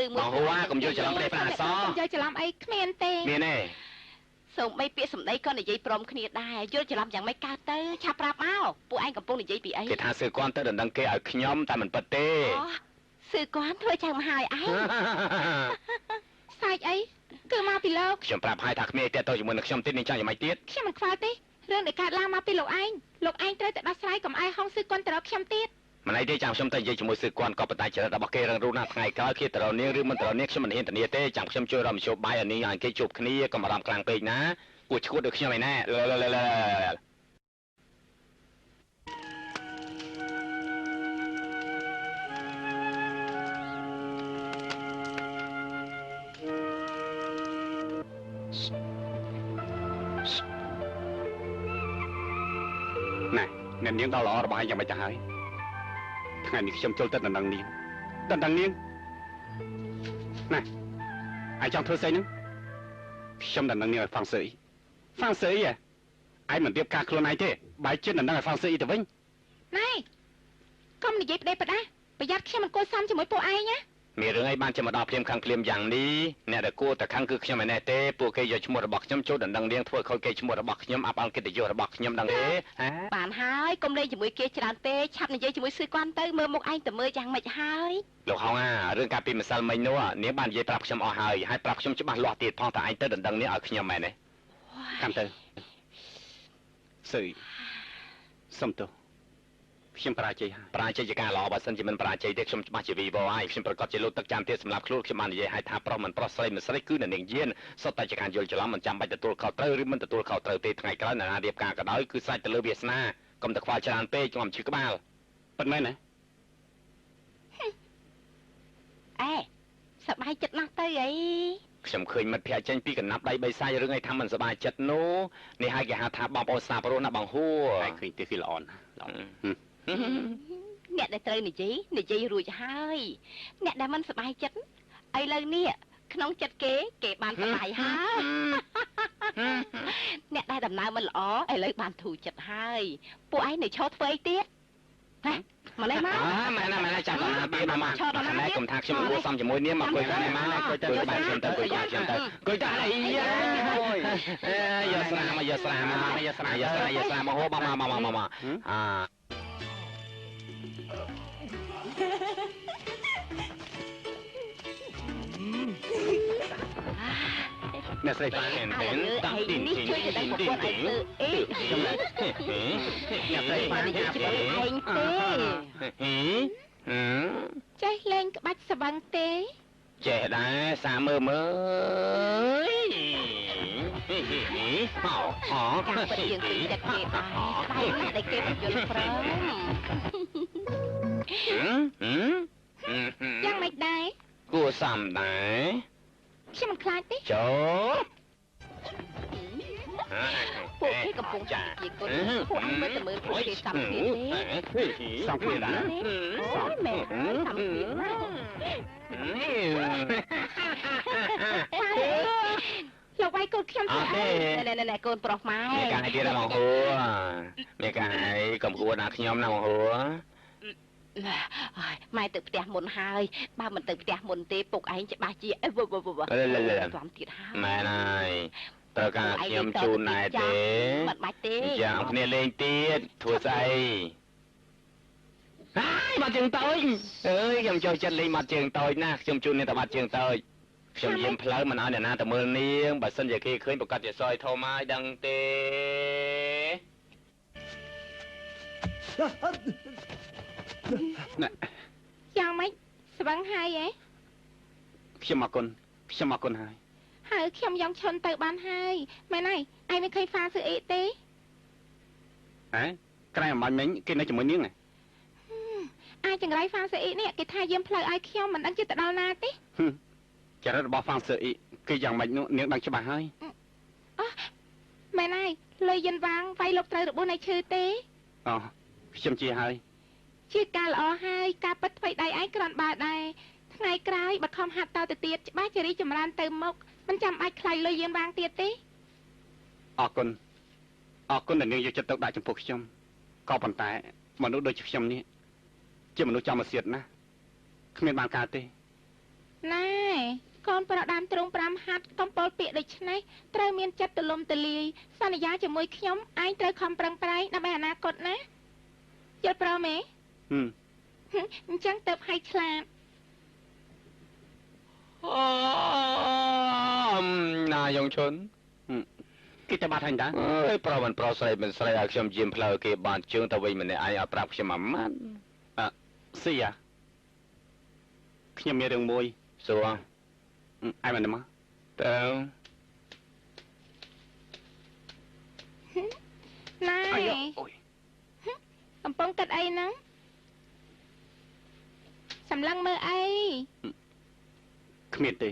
[SPEAKER 2] ឬមួយ
[SPEAKER 1] បងហួរកុំយល់ច្រឡំទេប្រាអស
[SPEAKER 3] កុំយល់ច្រឡំអីគ្មានទេ
[SPEAKER 1] មានទេ
[SPEAKER 2] សូម្បីពាក្យសម្ដីក៏និយាយព្រមគ្នាដែរយល់ច្រឡំយ៉ាងម៉េចកើតទៅឆាប់ប្រាប់មកពួកឯងកំពុងនិយាយពីអី
[SPEAKER 1] គេថាស៊ឺគាត់ទៅដណ្ដឹងគេឲ្យខ្ញុំតែមិនពិតទេ
[SPEAKER 2] ស៊ឺគាត់ធ្វើចាំមកហើយឯង
[SPEAKER 3] សាច់អីគឺមកពីលោក
[SPEAKER 1] ខ្ញុំប្រាប់ហើយថាគ្មានអីទាក់ទងជាមួយនឹងខ្ញុំទៀតនេះចង់យ៉ាងម៉េចទៀត
[SPEAKER 3] ខ្ញុំមិនខ្វល់ទេរឿងដែលកើតឡើងមកពីលោកឯងលោកឯងត្រូវតែដោះស្រាយកុំឲ្យហងស៊ឺគាត់ទៅរកខ្ញុំទៀត
[SPEAKER 1] មិនអីទេចាំខ្ញុំទៅនិយាយជាមួយស៊ឺគាត់ក៏ប៉ុន្តែចរិតរបស់គេរឹងរូសណាស់ថ្ងៃក្រោយគេទៅរកនាងឬមិនទៅរកនាងខ្ញុំមិនហ៊ានធានាទេចាំខ្ញុំជួយរកមធ្យោបាយឲ្យនាងឲ្យគេជួបគ្នាកុំអារម្មណ៍ខ្លាំងពេកណាគួរឈួតដូចខ្ញុំឯណា
[SPEAKER 4] ណែអ្នកនាងដល់ល្អរបស់ឯងយ៉ាងម៉េចទៅហើយថ្ងៃនេះខ្ញុំចូលទៅដណ្ដឹងនាងដណ្ដឹងនាងណែឯងចង់ធ្វើស្អីហ្នឹងខ្ញុំដណ្ដឹងនាងឲ្យហ្វាំងសឺអ៊ីហ្វាំងសឺអ៊ីឯងមិនរៀបការខ្លួនឯងទេបែរជាដណ្ដឹងឲ្យហ្វាំងសឺអ៊ីទៅវិញ
[SPEAKER 3] ណែកុំនិយាយផ្ដេសផ្ដាសប្រយ័ត្នខ្ញុំមិនគួរសមជាមួយពួកឯងណា
[SPEAKER 1] មានរឿងអីបានជាមកដល់ភ្លាមខឹងភ្លាមយ៉ាងនេះអ្នកដែលគួរតែខឹងគឺខ្ញុំឯនេះទេពួកគេយកឈ្មោះរបស់ខ្ញុំចូលដណ្ដឹងនាងធ្វើខូចគេឈ្មោះរបស់ខ្ញុំអាប់អល់កិត្តិយសរបស់ខ្ញុំដឹងទេហ៎
[SPEAKER 2] បានហើយកុំលេងជាមួយគេច្រើនពេកឆាប់និយាយជាមួយស៊ឺគាត់ទៅមើលមុខឯងទៅមើលយ៉ាងម៉េចហើយ
[SPEAKER 1] លោកហងអារឿងកាលពីម្សិលមិញនោះនាងបាននិយាយប្រាប់ខ្ញុំអស់ហើយហើយប្រាប់ខ្ញុំច្បាស់លាស់ទៀតផងថាឯងទៅដណ្ដឹងនាងឲ្យខ្ញុំមែនទេ
[SPEAKER 4] កាន់ទៅស៊ឺសុំទោសខ្ញុំបរាជ័យហើយ
[SPEAKER 1] បរាជ័យជាការល្អបើសិនជាមិនបរាជ័យទេខ្ញុំច្បាស់ជាវីវហើយខ្ញុំប្រកាសជាលោកទឹកចាំទៀតសម្រាប់ខ្លួនខ្ញុំបាននិយាយឲ្យថាប្រុសមិនប្រុសស្រីមិនស្រីគឺអ្នកនាងយានសុទ្ធតែជាការយល់ច្រឡំមិនចាំបាច់ទទួលខុសត្រូវឬមិនទទួលខុសត្រូវទេថ្ងៃក្រោយអ្នកណារៀបការក៏ដោយគឺស្រេចទៅលើវាសនាកុំតែខ្វល់ច្រើនពេកខ្ញុំឈឺក្បាល
[SPEAKER 4] ពិតមែនណា
[SPEAKER 2] អេសប្បាយចិត្តណាស់ទៅអី
[SPEAKER 1] ខ្ញុំឃើញមិត្តភក្តិចេញពីកណ្ណាប់ដៃបីសាយរឿងអីថាមិនសប្បាយចិត្តនោះនេះហើយគេហៅថាបងប្អូនស្នាប្រុសណាបងហួរ
[SPEAKER 4] ហើយឃើញទេគឺល្អណាស់ល្អ
[SPEAKER 2] អ្នកដែលត្រូវនិយាយនិយាយរួចហើយអ្នកដែលមិនសប្បាយចិត្តឥឡូវនេះក្នុងចិត្តគេគេបានសប្បាយហើយអ្នកដែលដំណើរមិនល្អឥឡូវបានធូរចិត្តហើយពួកឯងនៅឈរធ្វើអីទៀតណាមកនេះមក
[SPEAKER 1] ម៉ែណាម៉ែណាចាំដល់ណាទៀតមកម៉ែកុំថាខ្ញុំគួរសមជាមួយនាងមកអង្គុយខាងនេះមកអង្គុយទៅបែរខ្ញុំទៅអង្គុយខ្ញុំទៅអង្គុយទៅអីយកស្រាមកយកស្រាមកយកស្រាយកស្រាយកស្រាមកហូបមកមកមកមកអា
[SPEAKER 4] អ្នកស្រី
[SPEAKER 1] ប៉ា
[SPEAKER 2] អាល្ងើឯងនេះជួយទៅដល់ប្រពន្ធឯងធ្វើអី
[SPEAKER 4] អ្នកស្រីប៉ា
[SPEAKER 2] មិននិយាយជាមួយឯងទេ
[SPEAKER 3] ចេះលេងក្បាច់ស្វឹងទេ
[SPEAKER 1] ចេះដែរសាមើលមើលហោហោ
[SPEAKER 2] ការពិតយើងពេញចិត្តគេដែរស្ដាយណាស់ដែលគេមិនយល់ព្រម
[SPEAKER 3] យ៉ាងម៉េចដែរ
[SPEAKER 1] គួរសមដែរ
[SPEAKER 3] ខ្ញុំមិនខ្លាចទេ
[SPEAKER 1] ចូល
[SPEAKER 2] ពួកគេកំពុងជាគុណពួកអញមើលតែមើលពួកគេសំគ្នាទេ
[SPEAKER 4] សំគ្នាដែរ
[SPEAKER 2] អូយមែនហើយសំគ្នាណាស់
[SPEAKER 3] លោកវាយកូនខ្ញុំ
[SPEAKER 1] អត់ទេ
[SPEAKER 2] ណែណែណែកូនប្រុសម៉ែ
[SPEAKER 1] មានការអីទៀតណាបងហួរមានការអីកុំគួរណាខ្ញុំណាបងហួរ
[SPEAKER 2] ម៉ែទៅផ្ទះមុនហើយបើមិនទៅផ្ទះមុនទេពុកឯងច្បាស់ជាអីវវវវតាមទៀតហើយ
[SPEAKER 1] មែនហើយត្រូវការខ្ញុំជូនណែទេ
[SPEAKER 2] មិនបាច់ទេ
[SPEAKER 1] យ៉ាងគ្នាលេងទៀតធ្វើស្អីហើយបាត់ជើងតូចអើយខ្ញុំចូលចិត្តលេងបាត់ជើងតូចណាស់ខ្ញុំជូននាងតែបាត់ជើងតូចខ្ញុំយាមផ្លូវមិនឲ្យអ្នកណាទៅមើលនាងបើសិនជាគេឃើញប្រកាសជាសយធំហើយដឹងទេ
[SPEAKER 4] ណែ
[SPEAKER 3] យ៉ាងម៉េចស្វឹងហើយហ៎
[SPEAKER 4] ខ្ញុំអរគុណខ្ញុំអរគុណហើយ
[SPEAKER 3] ហើយខ្ញុំយ៉ងឈុនទៅបានហើយមែនហើយឯងមិនឃើញហ្វាស៊ឺអ៊ីទេ
[SPEAKER 4] ហ៎ក្រែអំបញ្ញមិញគេនៅជាមួយនាងហ៎
[SPEAKER 3] អាចចង្រៃហ្វាស៊ឺអ៊ីនេះគេថាយាមផ្លូវឲ្យខ្ញុំមិនដឹងជាទៅដល់ណាទេ
[SPEAKER 4] ចរិតរបស់ហ្វាស៊ឺអ៊ីគេយ៉ាងម៉េចនោះនាងដឹងច្បាស់ហើយ
[SPEAKER 3] អូមែនហើយលុយយិនវាងវាយលោកត្រូវរបួសនៅឈឺទេ
[SPEAKER 4] អូខ្ញុំជាហើយ
[SPEAKER 3] ជាការល្អហើយការពិតថ្មីដៃឯងគ្រាន់បើដែរថ្ងៃក្រោយបើខំហាត់តទៅទៀតច្បាស់ជារីចម្រើនទៅមុខមិនចាំបាច់ខ្លាចលុយយិនវាងទៀតទេ
[SPEAKER 4] អរគុណអរគុណដែលនាងយកចិត្តទុកដាក់ចំពោះខ្ញុំក៏ប៉ុន្តែមនុស្សដូចជាខ្ញុំនេះជាមនុស្សចំសៀតណាស់គ្មានបានការទេ
[SPEAKER 3] ណែកូនប្រដាមទ្រូង5ហាត់កំពល់ពាក្យដូច្នេះត្រូវមានចិត្តទូលំទូលាយសន្យាជាមួយខ្ញុំឯងត្រូវខំប្រឹងប្រែងដើម្បីអនាគតណាយល់ព្រមទេអញ្ចឹងទៅឲ្យឆ្លាត
[SPEAKER 1] អូណាយ៉ងឈុន
[SPEAKER 4] គេទៅបាត់ហើយតា
[SPEAKER 1] អើយប្រុសមិនប្រុសស្រីមិនស្រីឲ្យខ្ញុំយាមផ្លូវគេបានជើងទៅវិញម្នាក់ឯងអត់ប្រាប់ខ្ញុំមួយម៉ាត់
[SPEAKER 4] អស៊ីយ៉ាខ្ញុំមានរឿងមួយ
[SPEAKER 1] សួរ
[SPEAKER 4] ឯងមិនមក
[SPEAKER 1] តើ
[SPEAKER 3] ណែកំពុងគិតអីហ្នឹងសម្លឹងមើលអី
[SPEAKER 4] គ្មានទេ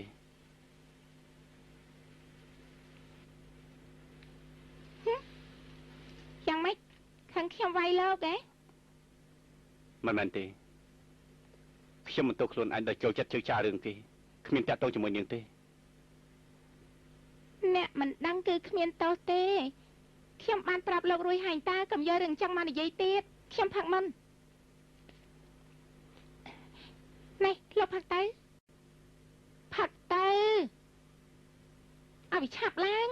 [SPEAKER 3] យ៉ាងម៉េចខឹងខ្ញុំវាយលោកហ៎
[SPEAKER 4] មិនមែនទេខ្ញុំមិនទោសខ្លួនឯងដែលចូលចិត្តជឿចារឿងគេគ្មានតាក់ទងជាមួយនាងទេ
[SPEAKER 3] អ្នកមិនដឹងគឺគ្មានទោសទេខ្ញុំបានប្រាប់លោករួយហើយតើកុំយករឿងចឹងមកនិយាយទៀតខ្ញុំផឹកមុននេះលោកផឹកទៅផឹកទៅឲ្យវាឆាប់ឡើង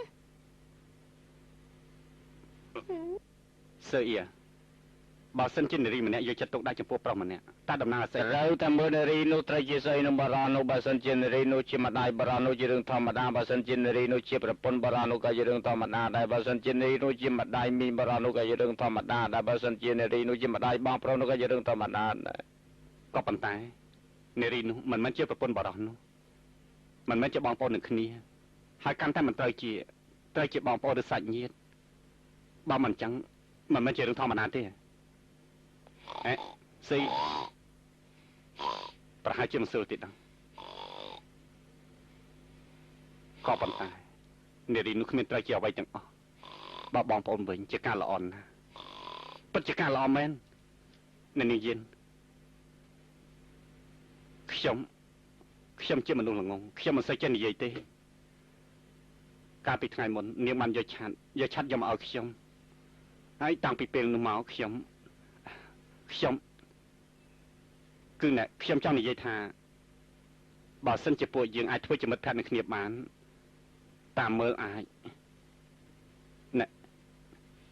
[SPEAKER 4] សើអ៊ីបើសិនជានារីម្នាក់យកចិត្តទុកដាក់ចំពោះប្រុសម្នាក់តើតំណាងអាស័យ
[SPEAKER 1] ត្រូវតែមើលនារីនោះត្រូវជាស្អីនឹងបរោះនោះបើសិនជានារីនោះជាម្ដាយបរោះនោះជារឿងធម្មតាបើសិនជានារីនោះជាប្រពន្ធបរោះនោះក៏ជារឿងធម្មតាដែរបើសិនជានារីនោះជាម្ដាយមីងបរោះនោះក៏ជារឿងធម្មតាដែរបើសិនជានារីនោះជាម្ដាយបងប្រុសនោះក៏ជារឿងធម្មតាដែរ
[SPEAKER 4] ក៏ប៉ុន្តែនារីនោះមិនមែនជាប្រពន្ធបរោះនោះមិនមែនជាបងប្អូននឹងគ្នាហើយកាន់តែមិនត្រូវជាត្រូវជាបងប្អូនឬសាច់ញាតិបើមិនចឹងមិនមែនជារឿងធម្មតាទេអេស៊ីប្រហែលជាមិនស្រួលទៀតដល់ក៏ប៉ុន្តែនារីនោះគ្មានត្រូវជាអ្វីទាំងអស់បើបងប្អូនវិញជាការល្អណាស់ពិតជាការល្អមែននាងយានខ្ញុំខ្ញុំជាមនុស្សល្ងងខ្ញុំមិនសូវចេះនិយាយទេកាលពីថ្ងៃមុននាងបានយកឆាត់យកឆាត់យកមកឲ្យខ្ញុំហើយតាំងពីពេលនោះមកខ្ញុំខ្ញុំគឺណែខ្ញុំចង់និយាយថាបើសិនជាពួកយើងអាចធ្វើជាមិត្តភក្តិនឹងគ្នាបានតាមមើលអាចណែ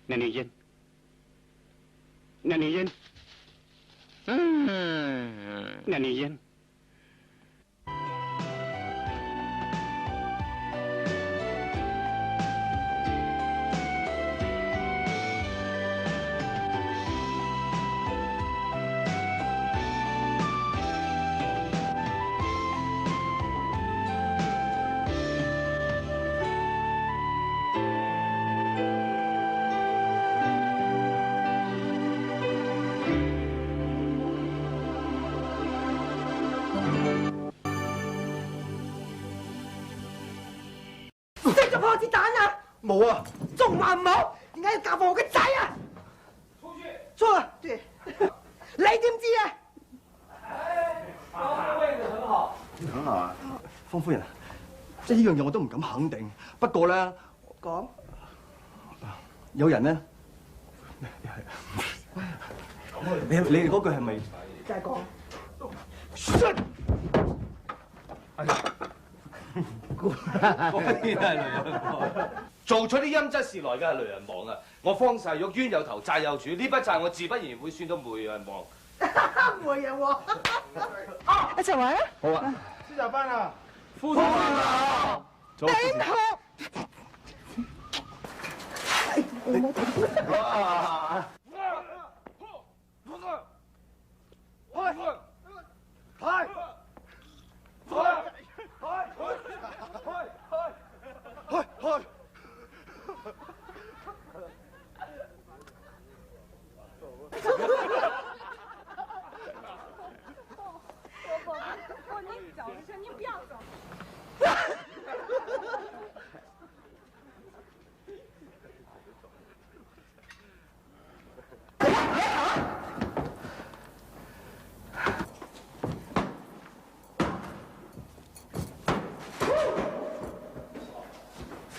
[SPEAKER 4] អ្នកនាងយិនអ្នកនាងយិនអ្នកនាងយិន
[SPEAKER 6] 冇啊！
[SPEAKER 7] 仲話冇？點解要教我個仔啊？出去。錯了，對。你點知啊？
[SPEAKER 8] 哎，位子很好，
[SPEAKER 6] 很好啊，方夫人，即係呢樣嘢我都唔敢肯定。不過咧，
[SPEAKER 7] 講
[SPEAKER 6] 有人咧，你嗰句係咪？
[SPEAKER 7] 就係講。
[SPEAKER 8] 果然係雷人王，做出啲陰質事來嘅係雷人王啊！我方世玉冤有頭債有主，呢筆債我自不然會算到梅人王。
[SPEAKER 7] 梅人王，一齊玩啊！
[SPEAKER 6] 好啊！
[SPEAKER 8] 吃早飯啦！夫人好，
[SPEAKER 7] 頂頭。
[SPEAKER 6] 哇！